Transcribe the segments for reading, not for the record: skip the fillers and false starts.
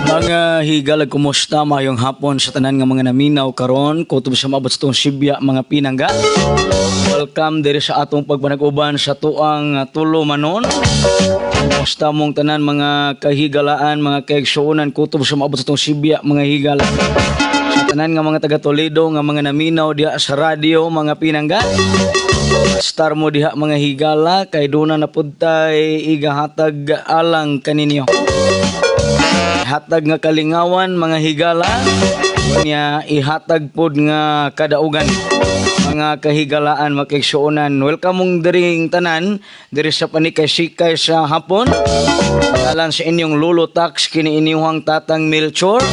Mga higala, kumusta? Mayong hapon sa tanan nga mga naminaw karon kutob sa maabot sa tuong Sibya, mga pinangga. Welcome diri sa atong pagpanag-uban sa tuang tulo manon. Kumusta mong tanan, mga kahigalaan, mga kaigsuonan, kutob sa maabot sa tuong Sibya, mga higala? Sa tanan nga mga taga Toledo nga mga naminaw diha sa radyo, mga pinangga. Star mo diha, mga higala, kay duna na pud tay igahatag alang kaninyo. Hatag nga kalingawan, mga higala, niya ihatag pod nga kadaugan, mga kahigalaan, makigsuonan. Welcome mong diring tanan diri sa panikay-sikay sa hapon. Alang sa inyong Lolo Tax, kini inyong Tatang Melchor.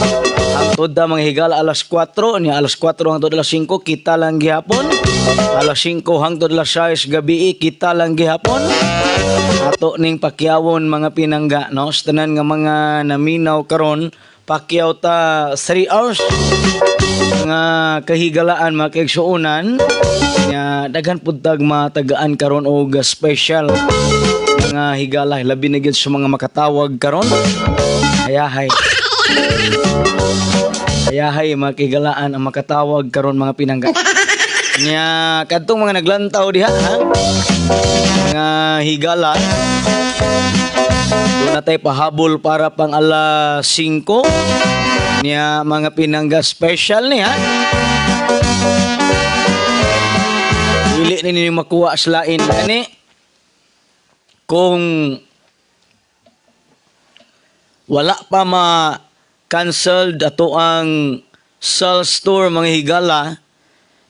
Hangtod da, mga higala, alas 4 niya, alas 4 hangtod alas 5, kita lang gihapon. Alas 5 hangtod alas 6 gabi, kita lang gihapon. Ato ning pakyawon, mga pinangga, no? Sa tanan nga mga naminaw karon, pakyaw ta 3 hours, mga kahigalaan, mga kaigsuonan. Nya daghan pud tag matagaan karon og special, mga higala, labi na gyud sa mga makatawag karon. Hayahay. Hayahay, mga kahigalaan, ang makatawag karon, mga pinangga. Nya kadtong mga naglantaw diha, ha? Mga higala, doon na tayo pahabol para pang alas 5 niya, mga pinangga. Special ni, ha, dili ni ninyo makuha sa lain. Gani kung wala pa ma canceled ato ang sales tour, mga higala,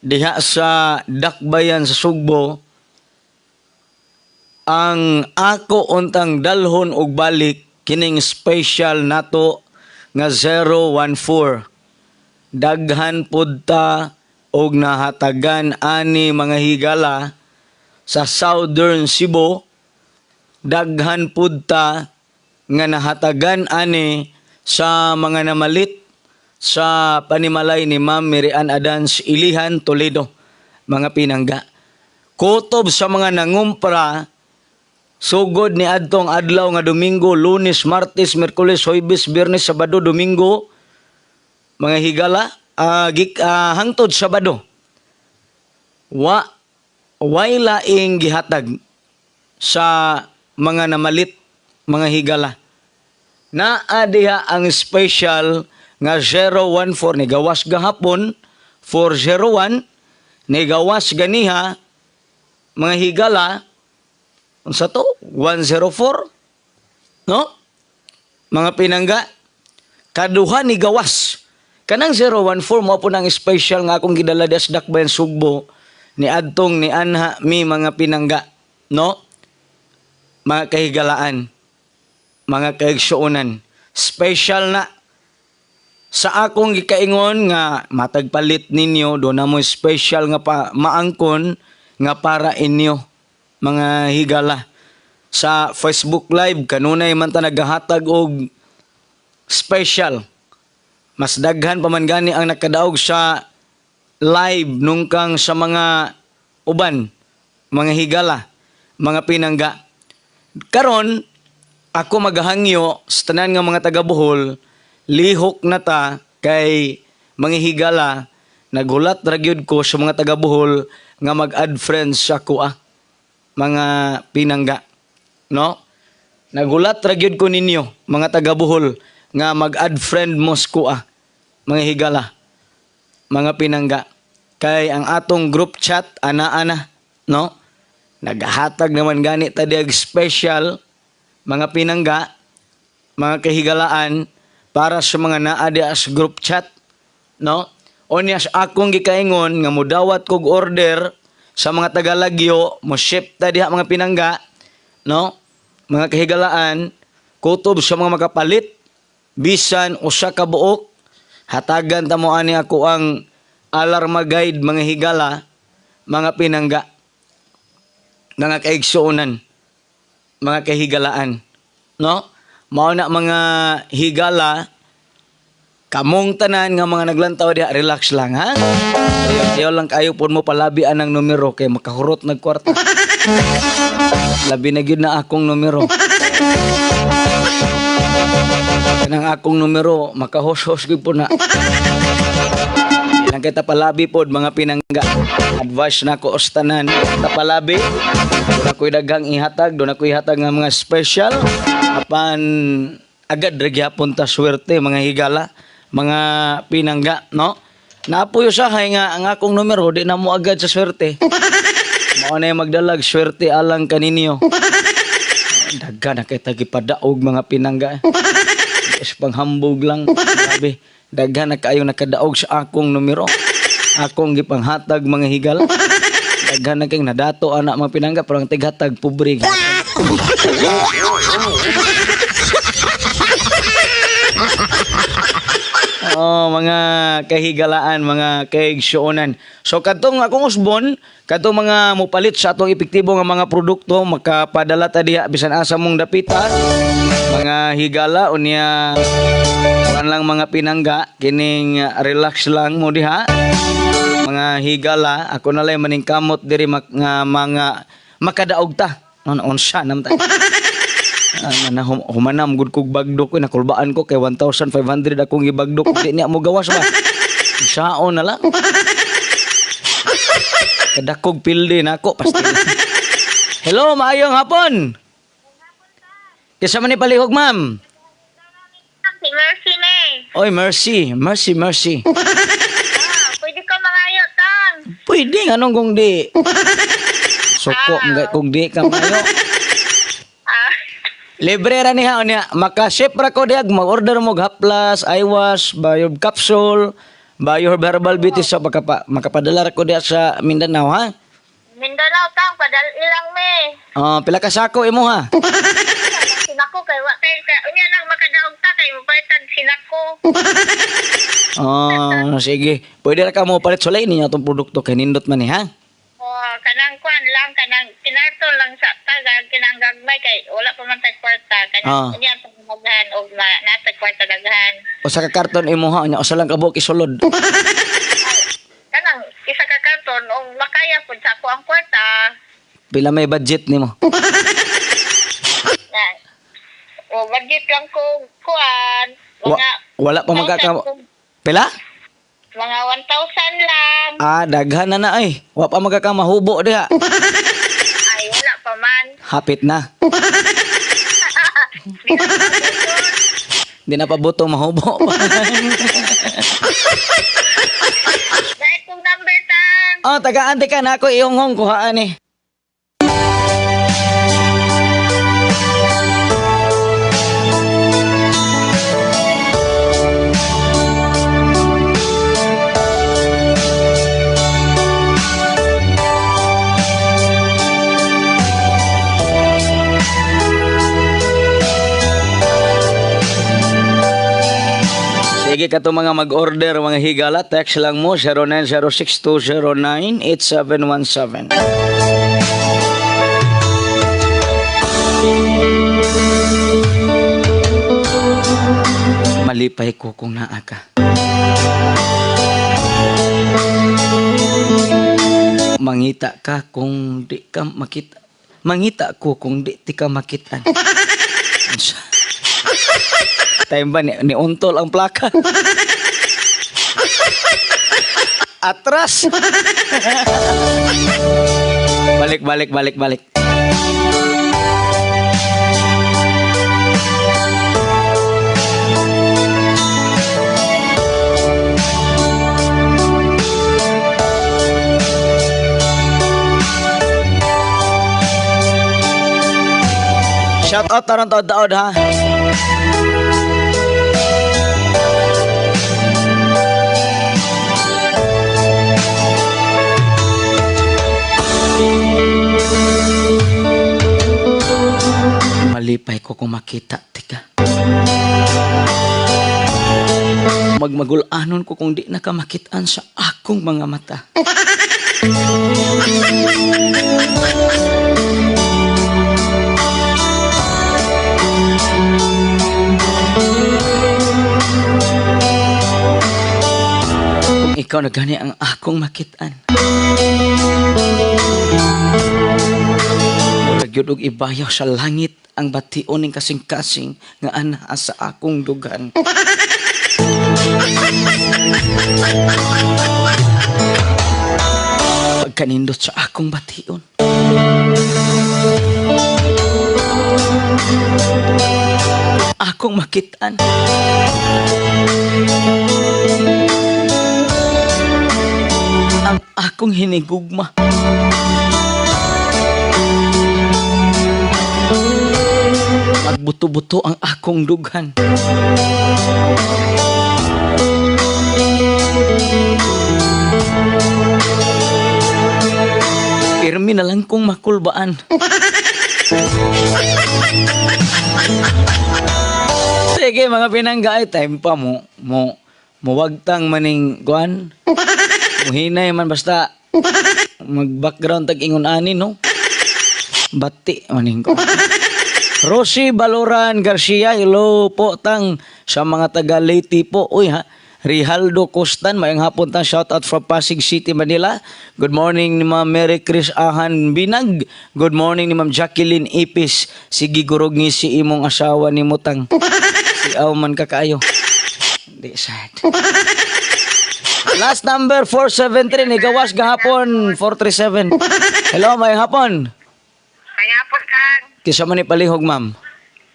diha sa Dakbayan sa Sugbo, ang ako untang dalhon og balik kining special nato nga 014. Daghan pud ta og nahatagan ani, mga higala, sa Southern Cebu. Daghan pud ta nga nahatagan ani sa mga namalit sa panimalay ni Ma'am Mary Ann Adans, Ilihan, Toledo, mga pinangga. Kutob sa mga nangumpra sugod ni adtong adlaw nga Domingo, Lunes, Martes, Miyerkules, Huwebes, Biyernes, Sabado, Domingo, mga higala, hangtod Sabado. Wa way laing gihatag sa mga namalit, mga higala. Naa diha ang special nga 014. Ni gawas gahapon 401, ni gawas ganiha, mga higala, unsa to, 104, no, mga pinangga? Kaduha ni gawas kanang 014. Mao po nang special nga akong gidala diha sa Dakbayan Sugbo ni adtong ni anha mi, mga pinangga, no, mga kahigalaan, mga kaigsuonan? Special na sa akong gikaingon nga matagpalit ninyo do na mo special nga pa maangkon nga para inyo, mga higala. Sa Facebook Live kanunay man ta nagahatag og special. Mas daghan pa man gani ang nakadaog sa live nungkang sa mga uban, mga higala, mga pinangga. Karon ako magahangyo sa tanan nga mga taga Bohol, lihok na ta kay, mga higala, nagulat ra gyud ko sa mga taga Bohol nga mag-add friends sa ako, ah, mga pinangga, no? Nagulat ra gyud ko ninyo, mga taga Bohol, nga mag-add friend mo sa ah, mga higala, mga pinangga, kay ang atong group chat ana-ana, no? Naghatag naman gani ta diag special, mga pinangga, mga kahigalaan, para sa mga naa diha sa group chat, no? Unya sa akong gikaingon nga mudawat kog order sa mga taga-Lagyo, mo ship ta diha, mga pinangga, no, mga kahigalaan? Kutob sa mga makapalit bisan usa ka buok, hatagan ta mo ani ako ang alarma guide, mga higala, mga pinangga, mga kaigsuonan, mga kahigalaan, no? Mao na, mga higala, kamong tanan nga mga naglantaw diha, relax lang, ha. Ayaw, ayaw lang kayo pud mo palabi anang numero kay makahurot nag kwarta. Labi na gyud na akong numero. Kanang akong numero makahos-hos gyud po na. Ilang kita palabi pod, mga pinangga. Advice na ko ostanan tapalabi. Doon ako'y daghang ihatag, doon ako'y ihatag nga mga special. Apan agad ra gyapon ta swerte, mga higala, mga pinangga, no? Naapoy usahay nga ang akong numero di na mo agad sa swerte. Mao na yung magdalag swerte alang kaninyo. Daghan na kay tagipadaog, mga pinangga. Is panghambog lang. Grabe. Daghan na kaayo nakadaog sa akong numero. Akong gipanghatag, mga higala. Daghan na kayong nadato ana, mga pinangga, pero ang tighatag pobre. Oh, mga kahigalaan, mga kaigsuonan. So kadtong akong usbon, kadtong mga mupalit sa atong epektibo nga mga produkto, makapadala ta diha bisan asa mong dapita. Mga higala unya kuan lang, mga pinangga, kining relax lang mo diha. Mga higala, ako na lang maningkamot diri nga mga makadaog ta. Ano unsa nam ta? Ah, na humanam gud kog bagdok ko, nakulbaan ko kay 1,500 akong gibagdok, di niya mo gawas ba. Saon na lang. Kadakog pildi nako pastil. Hello, maayong hapon. Kinsa man ni palihog, ma'am? Si Mercy na eh. Oy, Mercy, Mercy, Mercy. Ah, pwede ka mangayo, Tang. Pwede nganong kung di. Suko mga kung di ka mayo. Ah, Libre ra niya unya, maka-ship ra ko diag mag-order mo og haplas, iWash, Bio capsule, Bio Herbal Beauty sa makapadala ra ko diha sa Mindanao, ha. Mindanao, Tang, padal ilang me. Oh, pila ka sako imo, ha? Sinako kay wa kay kay unya nang makadaog ta kay mupalitan sinako. Oh, sige. Pwede ra ka mo palit sulay ninyo atong produkto kay nindot man ni, ha. Oh, kanang kwan lang, kanang kinarton lang sa tagag kinang gagmay kay wala pa man tay kwarta kanang unya tong daghan og ma natay kwarta daghan. Usa ka karton imo, ha, unya usa lang ka buok isulod. Kanang isa ka karton og makaya pud sa ako ang kwarta. Pila may budget nimo? Na o budget lang ko kuan mga Wala pa magkaka Pila? Mga 1,000 lang. Ah, daghan na na ay. Wa pa magkakamahubo diha. Ay, wala pa man. Hapit na. Di na pa. Di na pabuto mahubo. Dahil kong number, Tang. Oh, tagaan ka na ako iyong hong kuhaan eh. Sige kato mga mag-order, mga higala, text lang mo 0906-209-8717. Malipay ko kung naa ka. Mangita ka kung di ka makita. Mangita ko kung di ti ka makita. Time ba ni untol ang plaka? Atras. Balik, balik, balik, balik. Shout out tarong taod-taod, ha. Malipay ko kung makita tika. Magmagulanon ko kung di na ka makitaan sa akong mga mata. Kung ikaw na gani ang akong makitaan. Murag gyud og ibayaw sa langit ang bation ning kasing-kasing nga anaa sa akong dughan. Pagkanindot sa akong bation. Akong makitaan. Ang akong hinigugma. Magbuto-buto ang akong dughan. Pirmi na lang kong makulbaan. Sige mga pinangga, ay time pa mo mo muwagtang maning kuan. Muhinay man basta mag background tag ingon ani, no. Bati maning ko. Rosie Baloran Garcia, hello po tang sa mga taga Leyte po. Uy ha. Rijaldo Costan, mayang hapon tang, shout out from Pasig City, Manila. Good morning ni Ma'am Mary Chris Ahan Binag. Good morning ni Ma'am Jacqueline Ipis. Sige gurog ni si imong asawa ni Mutang. Si aw man ka kaayo. Di sad. Last number 473 ni gawas gahapon 437. Hello, mayang hapon. Kaya po tang. Kisa man ni palihog, ma'am?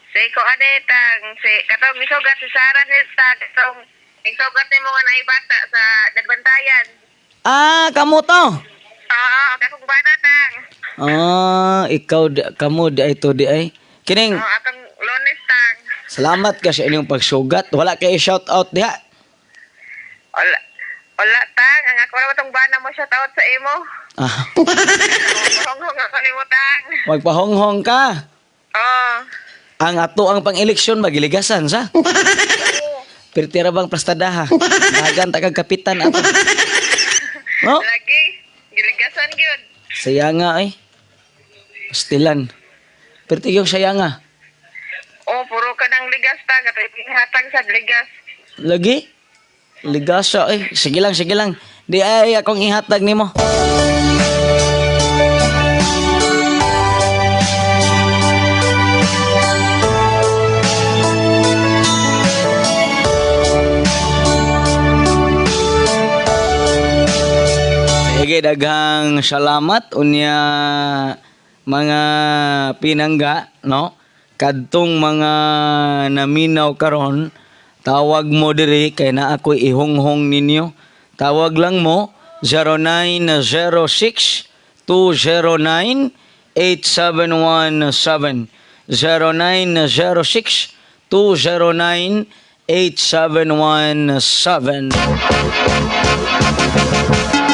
Si ko ane tang si katong misugat si Sarah ni tang katong misugat nimo nga naibata sa Nagbantayan. Ah, kamo to. Oo, akong bana tang. Ah, ikaw di, kamo di ay to di ay. Kining Oo, atong Lunes tang. Salamat ka sa inyong pagsugat. Wala kay shout out diha. Wala. Wala tang, ang ako ra tong bana mo shout out sa imo. Ah, Honghong ako nimo tang. magpahonghong ka. Oo. Ang ato ang pang-eleksyon magiligasan sa. Pirtira bang plastadaha? Dagan ta kag kapitan ato. No? Lagi giligasan gyud. Saya nga ay. Pastilan. Pirti yung saya nga. Oh, puro ka ng ligas tang, katong hatag sa ligas. Lagi? Ligasa ay. Sige lang, sige lang. Di ay akong ihatag nimo. Sige, daghang salamat unya mga pinangga, no? Kadtong mga naminaw karon, tawag mo diri kay na ako'y ihonghong ninyo. Tawag lang mo 0906 209 8717, 0906 209 8717.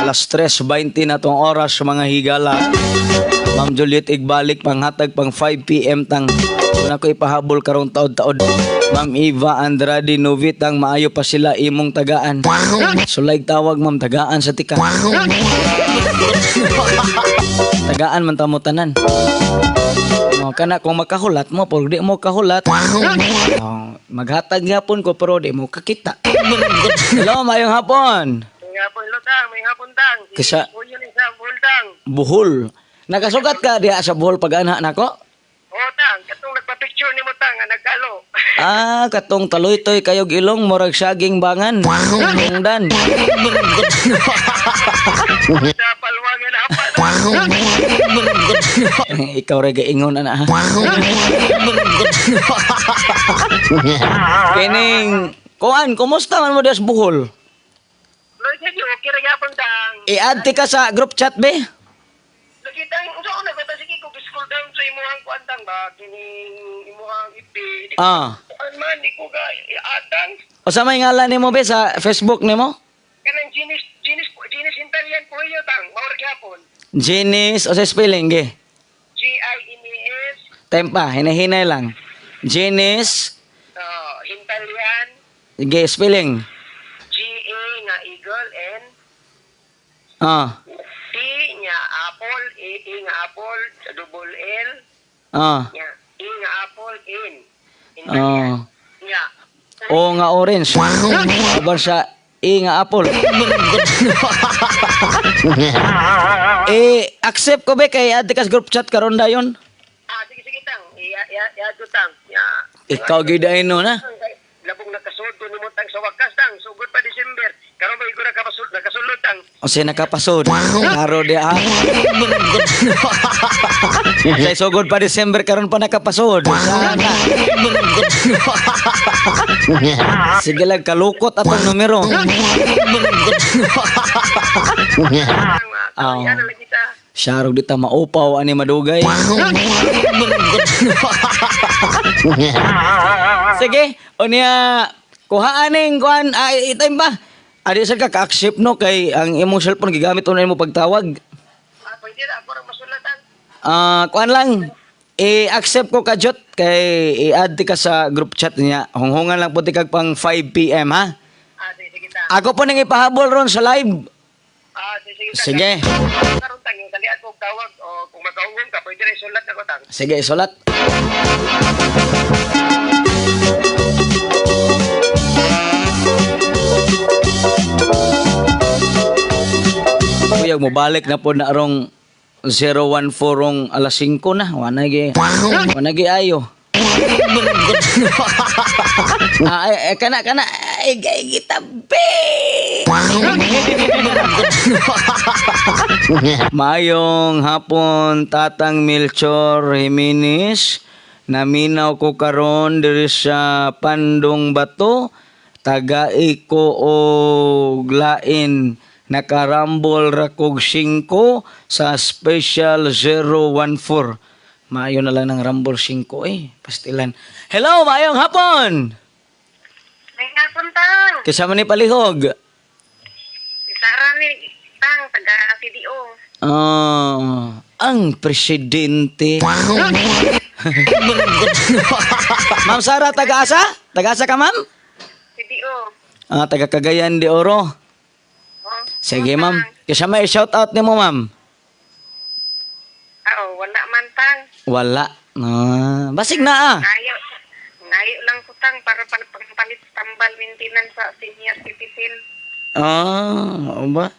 Alas 3:20 na tong oras, mga higala. Ma'am Juliet Igbalik, panghatag pang 5 p.m. tang. Una ko ipahabol karong taod-taod. Ma'am Eva Andrade Novitang, maayo pa sila imong tagaan. Sulay tawag, ma'am, tagaan sa tika. Tagaan man tamo tanan. Oh, kana kung makahulat mo, pero di mo kahulat. Oh, maghatag gyapon ko pero di mo kakita. Hello, maayong hapon. May hapon lutang, may hapon tang. Kisa- Uyo ni sa bultang. Buhol. Nakasugat ka diha sa Buhol pag-anha nako? O tang, katong nagpa-picture nimo tang nga nagkalo. Ah, katong taloy-toy kayog ilong murag saging bangan. Tungdan. Sa palwangan hapa. Ikaw ra gaingon ana ha. Kining kuan, kumusta man mo diha sa Buhol? Loy sige, okay ra gyapon tang. I-add ti ka sa group chat be. Lagi tang, unsa una ba ta sige ko scroll down sa imuhang kuan tang ba kining imuhang IP. Di Ah. kuan man di ko ga i-add tang. Usa may ngalan nimo be sa Facebook nimo? Kanang Ginis Ginis Ginis Italian po iyo tang, mao ra gyapon. Jenis, o sa spelling ge. G I N E S. Tempa, hinahinay lang. Jenis, Hintalian. Ge spelling. G A nga eagle N T nga apple A A nga apple double L nga E nga apple N. Hintalian. Nga. O nga orange. Uban sa E nga apple. Eh, accept ko be kay add ka sa group chat karon dayon. Ya ya ya tang. Ya. Ikaw gid ay no na. Labong nakasulod ni mo tang sa wakas tang. Sugod pa December. Karon ba igora ka nakasulod tang. O siya nakapasod. Karo di ah. Sa sugod pa December karon pa nakapasod. Sana. Sige lang kalukot atong numero. Tang, Ah. yan na kita. Syarog di ta maupaw ani madugay. Sige, unya kuha aning kuan ay itime ba? Adi sad ka ka-accept no kay ang imong cellphone gigamit unay mo pagtawag. Ah, pwede na ako ra masulatan. Ah, kuan lang. I-accept ko ka Jot kay i-add ti ka sa group chat niya. Hunghungan lang po ti kag pang 5 PM ha. Ah, sige, sige tang. Ako po nang ipahabol ron sa live. Ah, sige, sige tang. Sige. Karon tang yung kaliat kog tawag o kung makahunghong ka pwede ra isulat ako tang. Sige, isulat. Kuya, mobalik na po na rong 014 rong alas 5 na. Wala gi. Wala gi ayo. Ah, ay, ay, kana kana ay, ay gitabi. Maayong hapon Tatang Melchor Jimenez. Naminaw ko karon diri sa Pandong Bato. Tagai ko og lain. Nakarambol ra kog 5 sa special 014. Maayo na lang ng Rambol 5 eh. Pastilan. Hello, maayong hapon. May hapon tang. Kasama ni Palihog. Si Sarah ni tang taga CDO. Ah, ang presidente. Ma'am Sara, taga-asa? Taga-asa ka, ma'am? CDO. Ah, taga Cagayan de Oro. Oh. Sige, ma'am. Kasama i-shout out nimo, ma'am. Ah, oh, wala man tang. Wala. Ah, basig na ah. Ngayo. Ngayo lang ko tang para pangpalit tambal maintenance sa senior citizen. Ah, oo ba?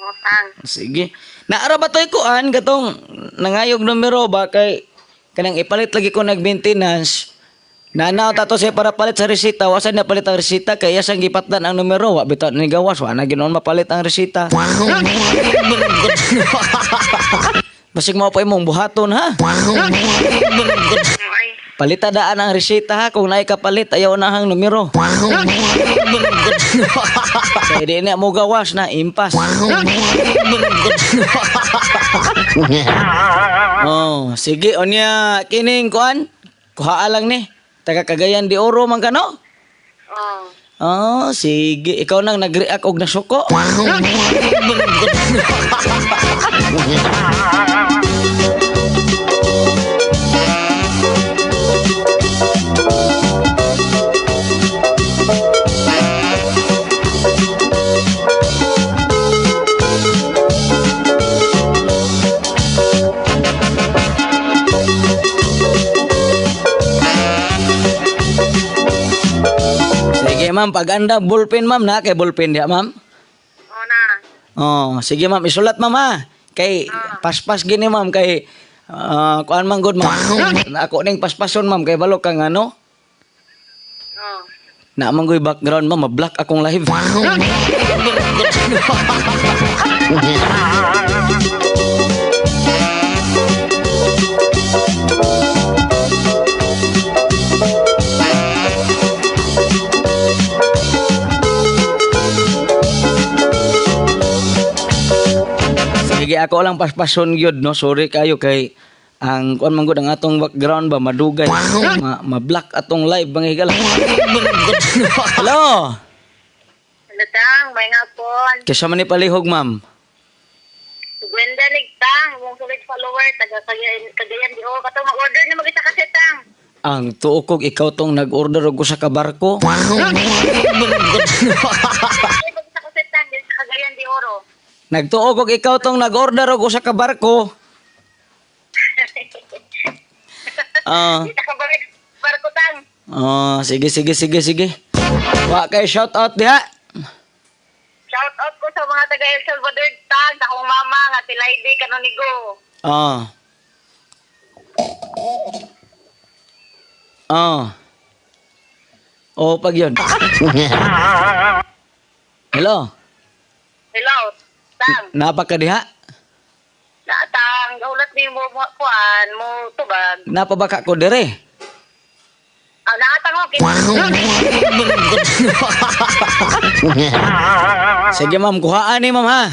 O tang. Sige. Naara ba to'y kuan katong nangayog numero ba kay kanang ipalit lagi ko nag-maintenance. Nanaw ta to siya para palit sa resita. Wasan na palit ang resita kay iyang gipatdan ang numero. Wa bitaw ni gawas wa na ginoon mapalit ang resita. Basig mao pa imong buhaton ha. Ay. Palita daan ang resita ha kung naay kapalit ayaw na ang numero. Kay di na mo gawas na impas. Oh, sige unya kining kuan. Kuhaa lang ni. Taga Cagayan de Oro man ka no? Oh. Oh, sige. Ikaw nang nag-react og nasuko. Sige ma'am, pag-anda bullpen ma'am na kay bullpen diha ma'am. Oh na. Oh, sige ma'am, isulat ma'am ha. Kay paspas gini ma'am kay kuan man good ma'am. Ako ning paspason ma'am kay balok kang ano. Oh. Na man goy background ma'am, ma-block akong live. Sige, ako lang paspason gyud no. Sorry kayo kay ang kuan man gud ang atong background ba madugay. Ma-block atong live mga higala. Hello. Hello tang, may hapon. Kaysa man ni palihog ma'am. Si Gwenda Ligtang, mong solid follower taga Cagayan de Oro. Katong mag-order na mag-isa kasi tang. Ang tuo kog ikaw tong nag-order og usa ka barko. Ay, mag-isa kasi tang din sa Cagayan de Oro. Nagtuo kog ikaw tong nag-order og usa ka barko. Ah, Dito ka ba barko tang? oh, sige sige sige sige. Wa kay shout out diha. Shout out ko sa mga taga El Salvador tang, sa akong mama nga si Laidi Canonigo. Ah. Oh. Oh, pag yun. Hello. Hello, tang. Napa ka diha? Tang, ulat ni mo kuan mo tubag. Napabaka ko dire. Ah, naatang okay. Sige ma'am, kuhaan ni ma'am ha.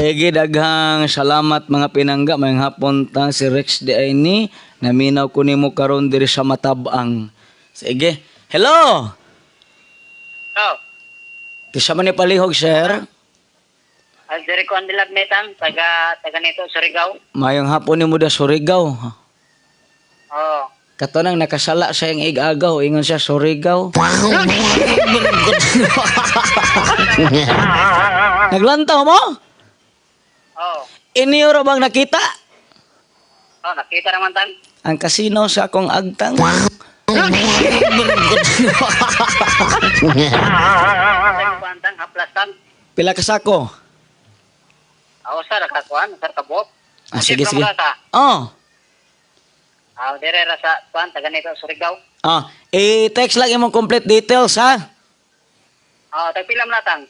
Sige, daghang salamat mga pinangga. Mayong hapon tang si Rex di ay ni. Naminaw ko nimo karon diri sa Matabang. Sige. Hello. Oh. Kisa man ni palihog, sir. Al Jericho Andilag metang taga taga nito Surigao. Mayong hapon nimo da Surigao. Oh. Kato nang nakasala sa iyang igagaw, ingon siya Surigao. Naglantaw mo? Oh. Iniyo ra bang nakita? Oh, nakita naman tang. Ang kasino sa akong agtang. Kuan tang haplas tang. Pila ka sako? Oh, sir, kakuan, sir kabot. Ah, sige, sige. Oh. Ah, dire ra sa kuan taga nito Surigao. Ah, i-text lang imong complete details ha. Oh, tagpila man tang.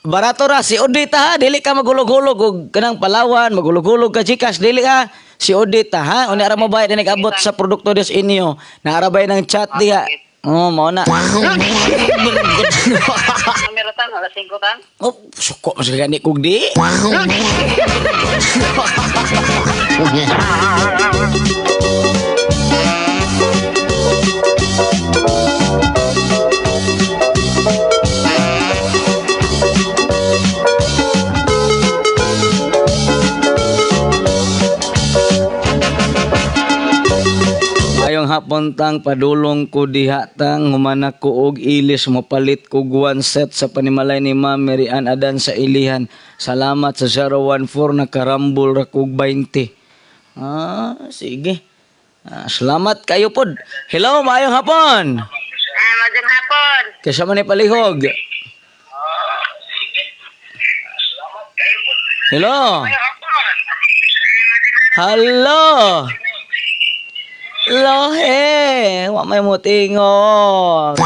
Barato ra si Odita ha, dili ka magulog-hulog og kanang Palawan, magulog-hulog ka Gcash, dili ka si Odita ha. Unya ra mo bayad nag-abot sa produkto des inyo. Naarabay ng chat diha. Oh, mao na. Numero tang alas 5 tang. Oh, suko mas gani kog di. Mayong hapon tang padulong ko diha tang humana ko og ilis mopalit ko one set sa panimalay ni Ma'am Mary Ann Adan sa Ilihan. Salamat sa 014 nakarambol ra kog 20. Ah, sige. Ah, salamat kayo pod. Hello, maayong hapon. Ah, magandang hapon. Kaysa man ni palihog. Hello. Hello. Lohe, wa may mutingog.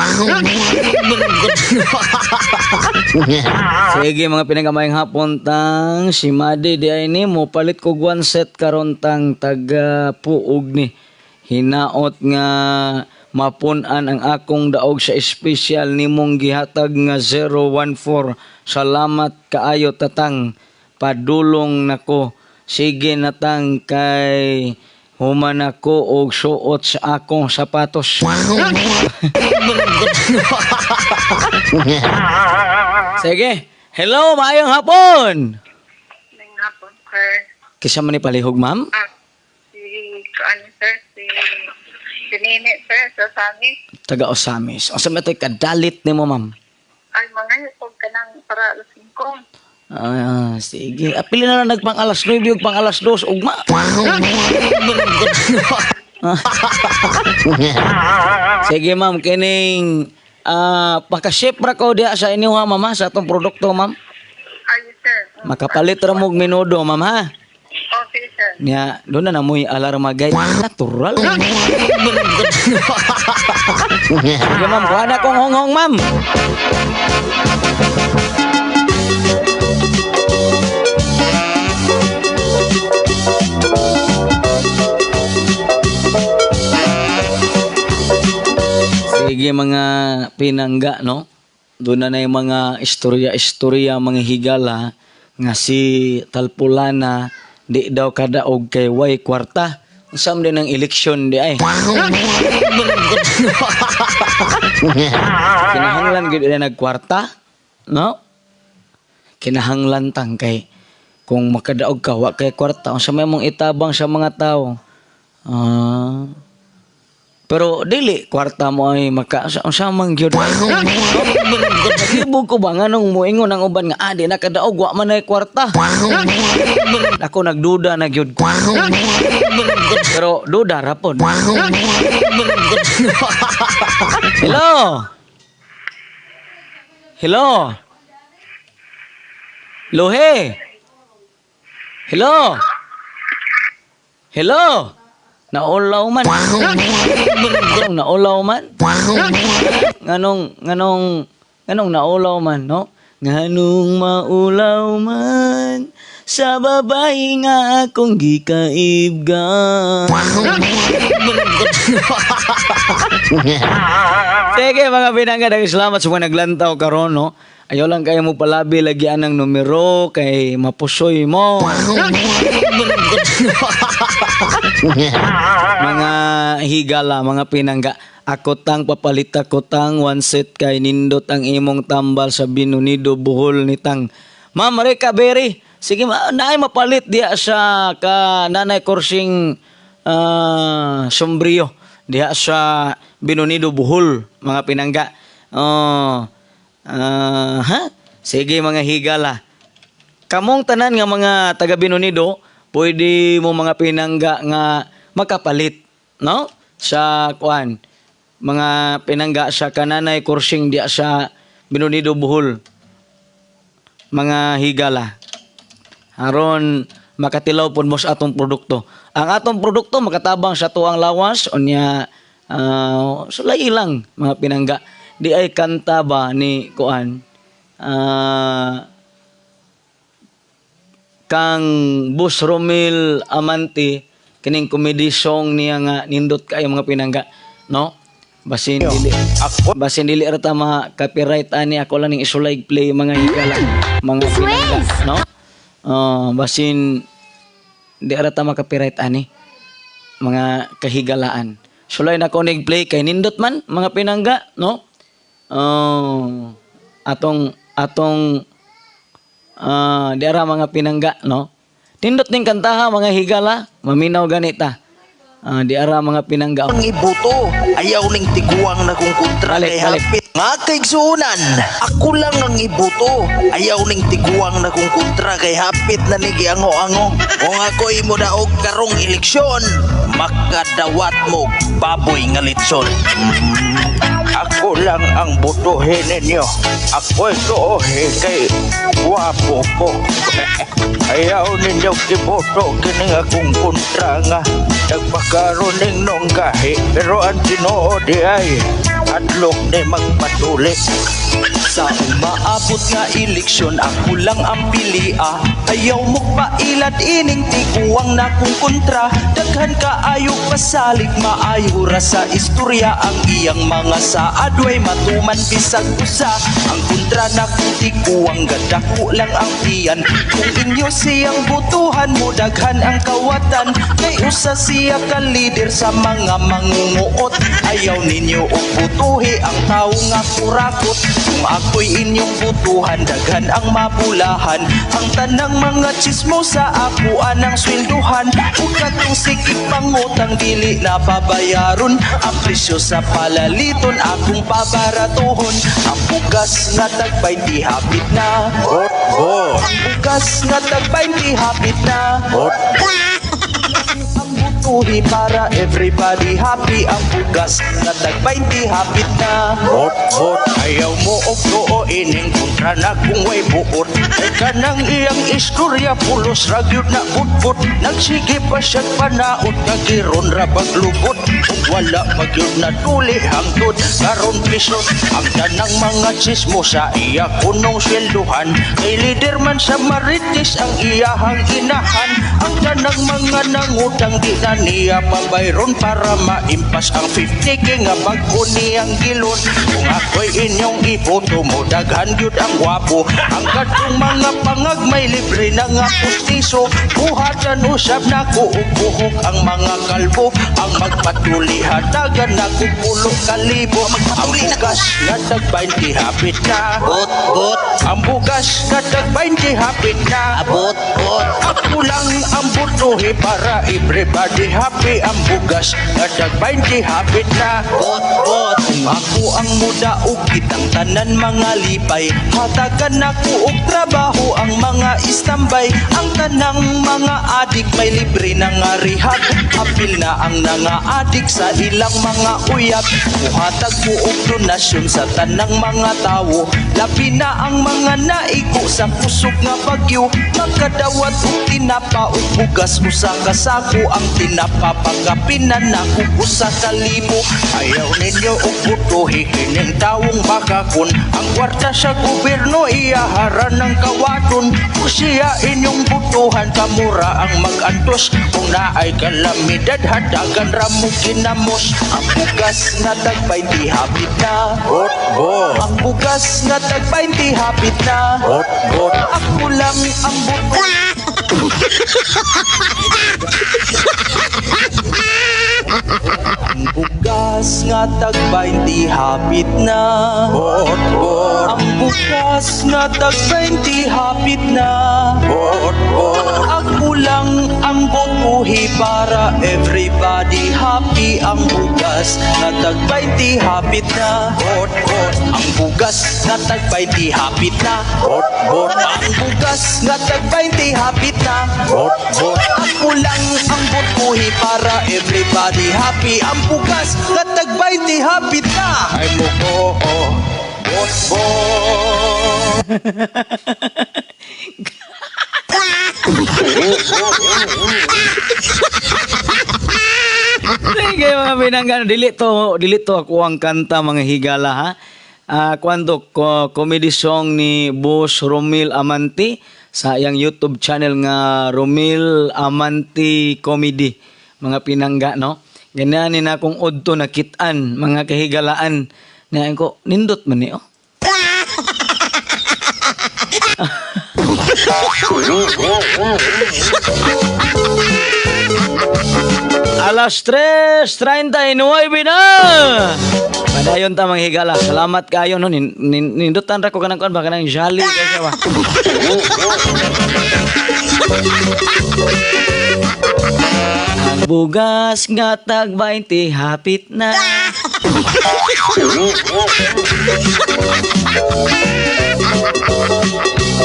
Sige mga pinagamayang hapon tang si Madi di ay ni mo palit kog one set karon tang taga puog ni. Hinaot nga mapun-an ang akong daog sa espesyal nimong gihatag nga 014. Salamat kaayo tatang, padulong nako. Sige natang kay human ako og suot sa akong sapatos. Sige. Hello, maayong hapon. Magandang hapon, sir. Kisa man ni palihog, ma'am? Ah, si ano sir, si si Nene sir, sa Sami. Taga Osamis. Unsa man to'y kadalit nimo, ma'am? Ay, mga og kanang para alas 5. Ah, sige. Ah, pili na lang nagpang alas 9 ug pang alas 2 ugma. Sige, ma'am, kining pakaship ra ko diha sa inyo ha, ma'am, ha, sa atong produkto, ma'am. Ay, sir. Makapalit ra mo og minudo, ma'am, ha. Okay, sir. Nya, doon na namoy alarma gay. Natural. Sige, ma'am, kuha na kong honghong, ma'am. Sige mga pinangga, no? Doon na yung mga istorya-istorya, mga higala nga si Talpulana di daw kadaog kay way kwarta. Unsa man din ang eleksyon di ay. Kinahanglan gyud ila nagkwarta, no? Kinahanglan tang kay kung makadaog ka wa kay kwarta, unsa may mong itabang sa mga tao? Ah. Pero dili kwarta mo ay maka sa man gyud. Naglibog ko ba nganong moingon ang uban nga di nakadaog, wa man ay kwarta. Ako nagduda na gyud ko. Pero duda ra pod. Hello. Hello. Lohe. Hello. Hello. Naulaw man. Naulaw man. Nganong nganong nganong naulaw man, no? Nganong maulaw man sa babae nga akong gikaibgan. Sige mga binangga, daghang salamat sa mga naglantaw karon, no. Ayaw lang kayo mo palabi lagian ng numero kay mapusoy mo. Mga higala, mga pinangga, ako tang papalit ako tang one set kay nindot ang imong tambal sa Binonido Bohol ni tang. Ma'am Marika Berry, sige ma, naay mapalit diha sa ka Nanay Korsing sombrio diha sa Binonido Bohol, mga pinangga. Oh, ha? Sige mga higala. Kamong tanan nga mga taga Binonido, pwede mo mga pinangga nga makapalit, no? Sa kuan, mga pinangga sa kananay kursing diha sa Binonido Bohol, mga higala. Aron makatilaw pud mo sa atong produkto. Ang atong produkto makatabang sa tuang lawas unya, sulay lang mga pinangga. Di ay kanta ba ni kuan kang Bus Romil Amante, kining comedy song niya nga nindot kayo mga pinangga, no? Basin dili, basin dili ra ta ma copyright ani, ako lang ning isulay play mga higala, mga pinangga, no? Oh, basin di ra ta ma copyright ani mga kahigalaan. Sulay na ko nig play kay nindot man mga pinangga, no? Oh, atong atong di ara mga pinangga, no? Nindot ning kantaha mga higala, maminaw ganita. Di ara mga pinangga. Ang ibuto, ayaw ning tiguang na kung kontra Balik, kay balik. hapit. Nga kaigsuonan, ako lang ang ibuto. Ayaw ning tiguang na kung kontra kay hapit na ni giango-ango. Kung ako imo daog karong eleksyon, makadawat mo baboy nga litson. Ako lang ang butuhin ninyo. Ako'y tuohi kay wapo ko. Ayaw ninyo iboto kining akong kontra nga nagpakaroon ning nong gahi. Pero ang tinuod di ay adlok ni magpatuli. Sa umaabot nga eleksyon, ako lang ang pilia. Ayaw mo pailad ining tiguang na kung kontra. Daghan kaayo pasalig, maayo ra sa istorya. Ang iyang mga saadway matuman bisag usa. Ang kontra na kung tiguang gadako lang ang tiyan. Kung inyo siyang butuhan mo, daghan ang kawatan. Kay usa siya ka leader sa mga mangunguot. Ayaw ninyo og butuhi ang tawo nga kurakot. Kung ako'y inyong butuhan, daghan ang mabulahan. Ang tanang mga chismosa, ako anang swelduhan. Ug katong sikip pangutang dili na babayaron. Ang presyo sa palaliton, akong pabaratuhon. Ang bugas nga tag 20 hapit na. Bot, bot, Ang bugas nga tag 20 hapit na. Bot. Ang butuhi para everybody happy. Ang bugas nga tag 20 hapit na. Bot, bot, ayaw mo og tuo ining kontra na kung way buot. Ay kanang iyang istorya pulos ra gyud na butbot. Nagsige pa siya panaot nga giron ra paglubot. Ug wala pa gyud natuli hangtod karon piso. Ang tanang mga chismosa iya kunong swelduhan. Kay leader man sa Marites ang iyahang inahan. Ang tanang mga nangutang di na niya pabayron para maimpas ang 50K nga bag-o niyang gilon. Kung ako'y inyong iboto mo, daghan gyud ang gwapo. Ang katong mga pangag may libre na nga pustiso. Buhatan usab nako og buhok ang mga kalbo. Ang magpatuli hatagan nako pulo kalibo. Ang bugas nga tag 20 hapit na. Bot, bot, Ang bugas nga tag 20 hapit na. bot, bot. Ako lang ang butuhi para everybody Everybody happy ang bugas nga tag 20 hapit na. Bot, bot. Kung ako ang mudaog, kitang tanan mga lipay. Hatagan nako og trabaho ang mga istambay. Ang tanang mga adik may libre na nga rehab. Apil na ang nanga-adik sa ilang mga uyab. Muhatag ko og donasyon sa tanang mga tawo. Labi na ang mga naigo sa kusog nga bagyo. Makadawat og tinapa og bugas usa ka sako. Ang tinapa pagapinan nako usa ka limo. Ayaw ninyo og botohi kining tawong bakakon. Ang kwarta sa gobyerno iyaharan ng kawaton. Kung siya inyong botohan, kamura ang mag-antos. Kung naay kalamidad, hatagan ra mo kinamos. Ang bugas nga tag 20 hapit na. Bot, bot. Ang bugas nga tag 20 hapit na. Bot, bot. Ako lang ang buto. Ang bugas nga tag 20 hapit na. Bot, bot. Ang bugas nga tag 20 hapit na. Bot, bot. Ako lang ang botohi para everybody happy. Ang bugas nga tag 20 hapit na. Bot, bot. Ang bugas nga tag 20 hapit na. Bot, bot. Ang bugas nga tag 20 hapit na. Bot, bot. Ako lang ang botohi para everybody happy. Ang bugas nga tag 20 hapit na. Ay mo ko, oh. Bot, bot. Sige mga pinangga, dili to ako ang kanta, mga higala, ha. Kwando ko comedy song ni Boss Romil Amanti sa iyang YouTube channel nga Romil Amanti Comedy, mga pinangga, no. Ganyan ni na akong odto nakitaan, mga kahigalaan. Niyan ko nindot man ni, oh. Alas 3:39 na. Padayon ta, mga higala. Salamat kayo, no. Nindutan ra ko kanang kuan ba, kanang jolly kay siya ba. Ang bugas nga tag 20 hapit na.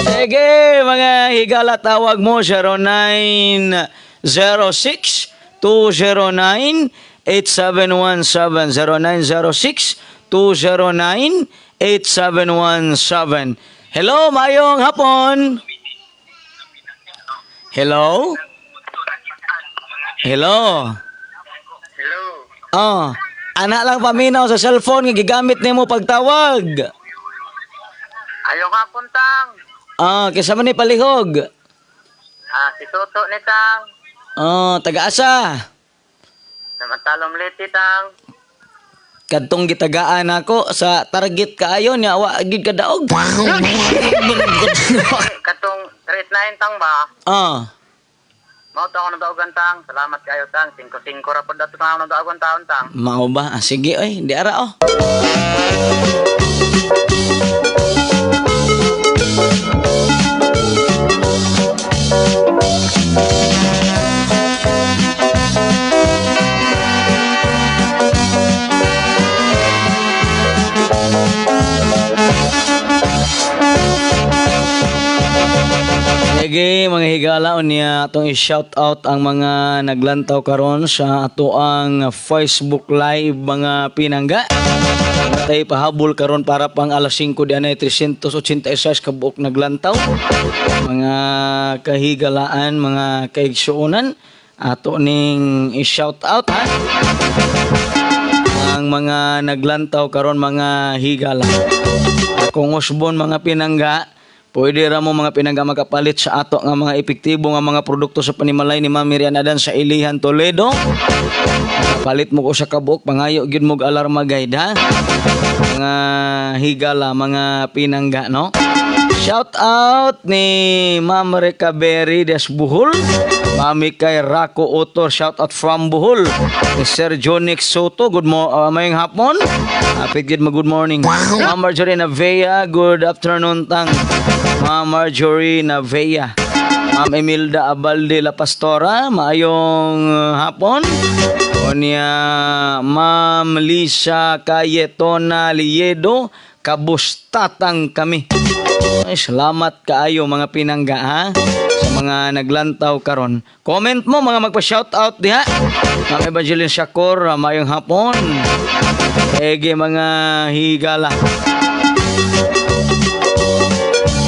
Sige, mga higala, tawag mo 0906 209 8717, 0906 209 8717. Hello, mayong hapon. Hello? Hello? Hello. Oh, anak lang paminaw sa cellphone nga gigamit nimo pagtawag. Ayaw hapon, Tang. Ah, kisa man ni palihog. Ah, si Toto ni Tang. Oh, taga-asa. Namantalom liti, Tang. Kadtong gitagaan ako sa target kaayo niya wa gid kadaog. Katong 39, Tang ba? Ah, Mao to ako nagdaugan, Tang. Salamat kayo, Tang. 5-5 ra pod dato ako nagdaugan taon, Tang. Mao ba? Ah, sige oy, di ara oh. Sige, mga higala, unya atong i-shout out ang mga naglantaw karon sa atoang Facebook Live, mga pinangga. Tay pahabol karon para pang alas 5 di anay 386 ka buok naglantaw. Mga kahigalaan, mga kaigsuonan, ato ning i-shout out ha. Ang mga naglantaw karon, mga higala. Kung usbon, mga pinangga, pwede ra mo, mga pinangga, makapalit sa ato nga mga epektibo nga mga produkto sa panimalay ni Ma'am Miriam Adan sa Ilihan, Toledo. Palit mo ko sa kabuok, pangayo gyud mo og alarma guide ha. Mga higala, mga pinangga, no? Shout out ni Ma'am Recovery des Buhol. Mami kay Rako Otor, shout out from Bohol. Ni Sir Jonix Soto, good mo mayong hapon. Hapit gid mo, good morning. Ma'am Marjorie Navea, good afternoon tang. Ma'am Marjorie Navea. Ma'am Emilda Abalde La Pastora, maayong hapon. Unya Ma'am Lisa Cayetona Liedo, kabustatang kami. Ay, salamat kaayo mga pinangga ha sa mga naglantaw karon. Comment mo mga magpa-shoutout diha. Ma'am Evangeline Shakor, maayong hapon. Ege mga higala.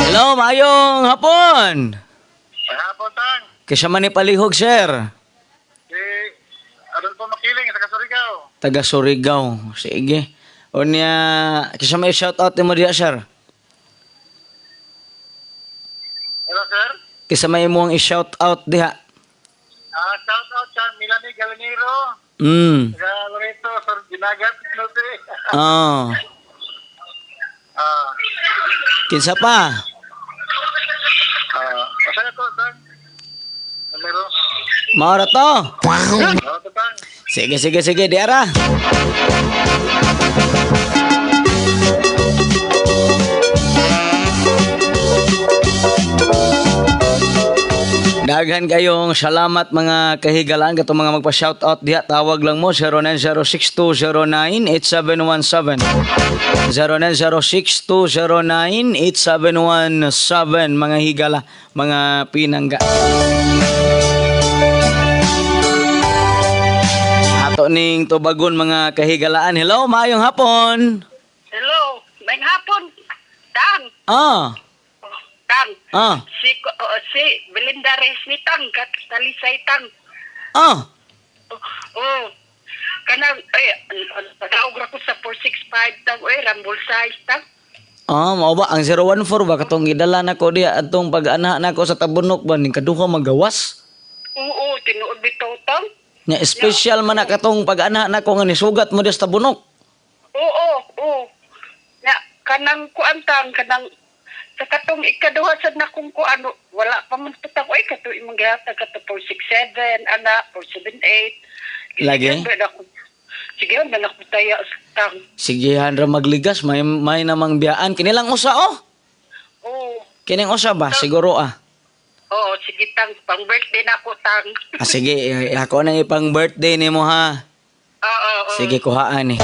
Hello, maayong hapon. Hapon, Tang. Kaysa man ni palihog, sir. Si Adolfo Makiling, taga Surigao. Taga Surigao. Sige. Unya, kaysa may shoutout mo diha, sir. Hello, sir. Kaysa may imong i-shoutout diha. Shout out sa Milani Galinero, taga Loreto, Sir Dinagat, Norte. Oh. Kinsa pa? Masaya to, Tang. Numero. Maura to. Oo, to, Tang. Sige, sige, sige, diara. Daghan kayong salamat mga kahigalaan katong mga magpa-shoutout diha, tawag lang mo 0906-209-8717. 0906-209-8717 mga higala, mga pinangga. Ato ning tubagon mga kahigalaan. Hello, maayong hapon. Hello, may hapon. Tang, Ah, Tang. ah, Si Belinda Reyes ni Tang, kat talisay Tang. ah. Oh. Kanang ay padaog ra ko sa 465 Tang, oy rambol size Tang. Ah, mao ba ang 014 ba katong gidala nako diha atong pag-ana nako sa Tabunok ba ning kaduha magawas? Oo, tinuod bitaw Tang. Nya special man na katong pag-ana nako nga nisugat mo diha sa Tabunok. Oo, oo. Na kanang kuan Tang, kanang sa katong ikaduha sad na kung kuan wala pa man tang oy kato imong gihatag kato 467 ana 478. Lagi? Sige, man ako taya Tang. Sigihan ra magligas, may namang biyaan kini lang usa oh. Oo. Kining usa ba siguro ah. Oo, sige Tang, pang birthday na ako Tang. Ah sige, ako nang ipang birthday nimo ha. Oo, oo. Sige, kuhaan eh.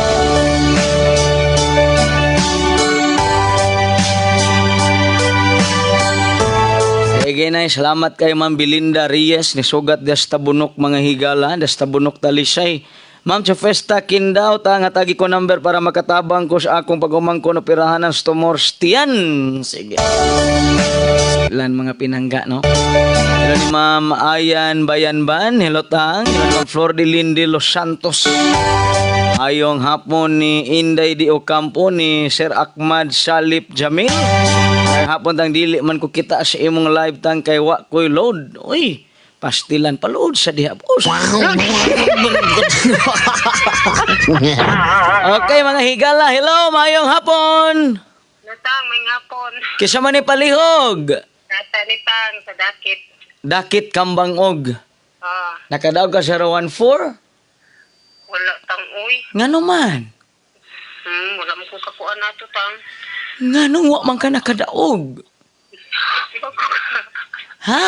Sige na, salamat kay Ma'am Belinda Reyes ni sugat das Tabunok mga higala, das Tabunok Talisay. Ma'am Chefesta Kindaw, ta nga tagi ko number para makatabang ko sa akong pag-umangko no pirahanan sa Tumorstian. Sige. Ilan mga pinangga, no? Hello ni Ma'am Ayan Bayanban, hello tang. Hello Ma'am Flor de Linde Los Santos. Ayong hapon ni Inday Di Ocampo ni Sir Ahmad Salip Jamil. Ayong hapon tang dili man ko kita sa imong live tang kay wa koy load. Uy, pastilan pa load sa diha boss. Okay mga higala, hello, mayong hapon. Natang, may hapon. Kisa man ni palihog. Nata ni Tang sa dakit. Dakit kambangog. Ah, Nakadaog ka 014? wala Tang uy. Ngano man? Wala mo ko kakuan nato Tang. Nganong wa man ka nakadaog? Ha?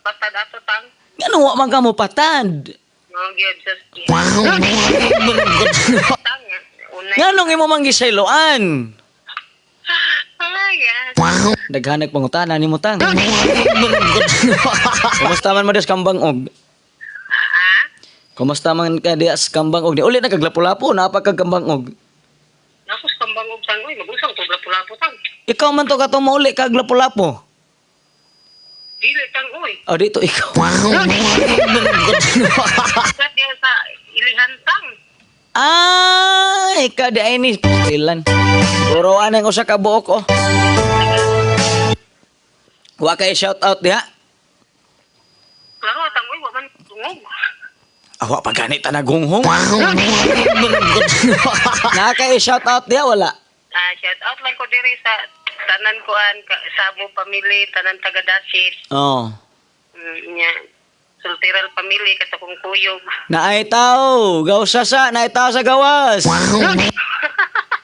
Patad ato Tang. Nganong wa man ka mo patad? Mga gyud sa Tang. Unay. Nganong imo man gisayloan? Ay, yes. Daghanag pangutana nimo Tang. Kumusta man mo des kambangog? Ha? Kumusta man ka dias kambangog? Di uli na kaglapu-lapu, naa pa kag kambangog. Nako sa kambangog Tang uy, magusang ko lapu-lapu Tang. Ikaw man to katong mauli kag lapu-lapu. Dili Tang uy. O dito ikaw. Sa diya sa ilihan Tang. Ah, ikaw di ay ni pastilan. Siguro anang usa ka buok oh. Wa kay shout out diha. Klaro Tang uy, wa man tungog. Awa pa gani ta nagunghong. Na kay shout out diha wala. Ah, shout out lang ko diri sa tanan kuan sa mo family, tanan taga Dasis. Oh. Nya. Sultiral family kato kong kuyog. Naay tao, gawsa sa, naay tao sa gawas.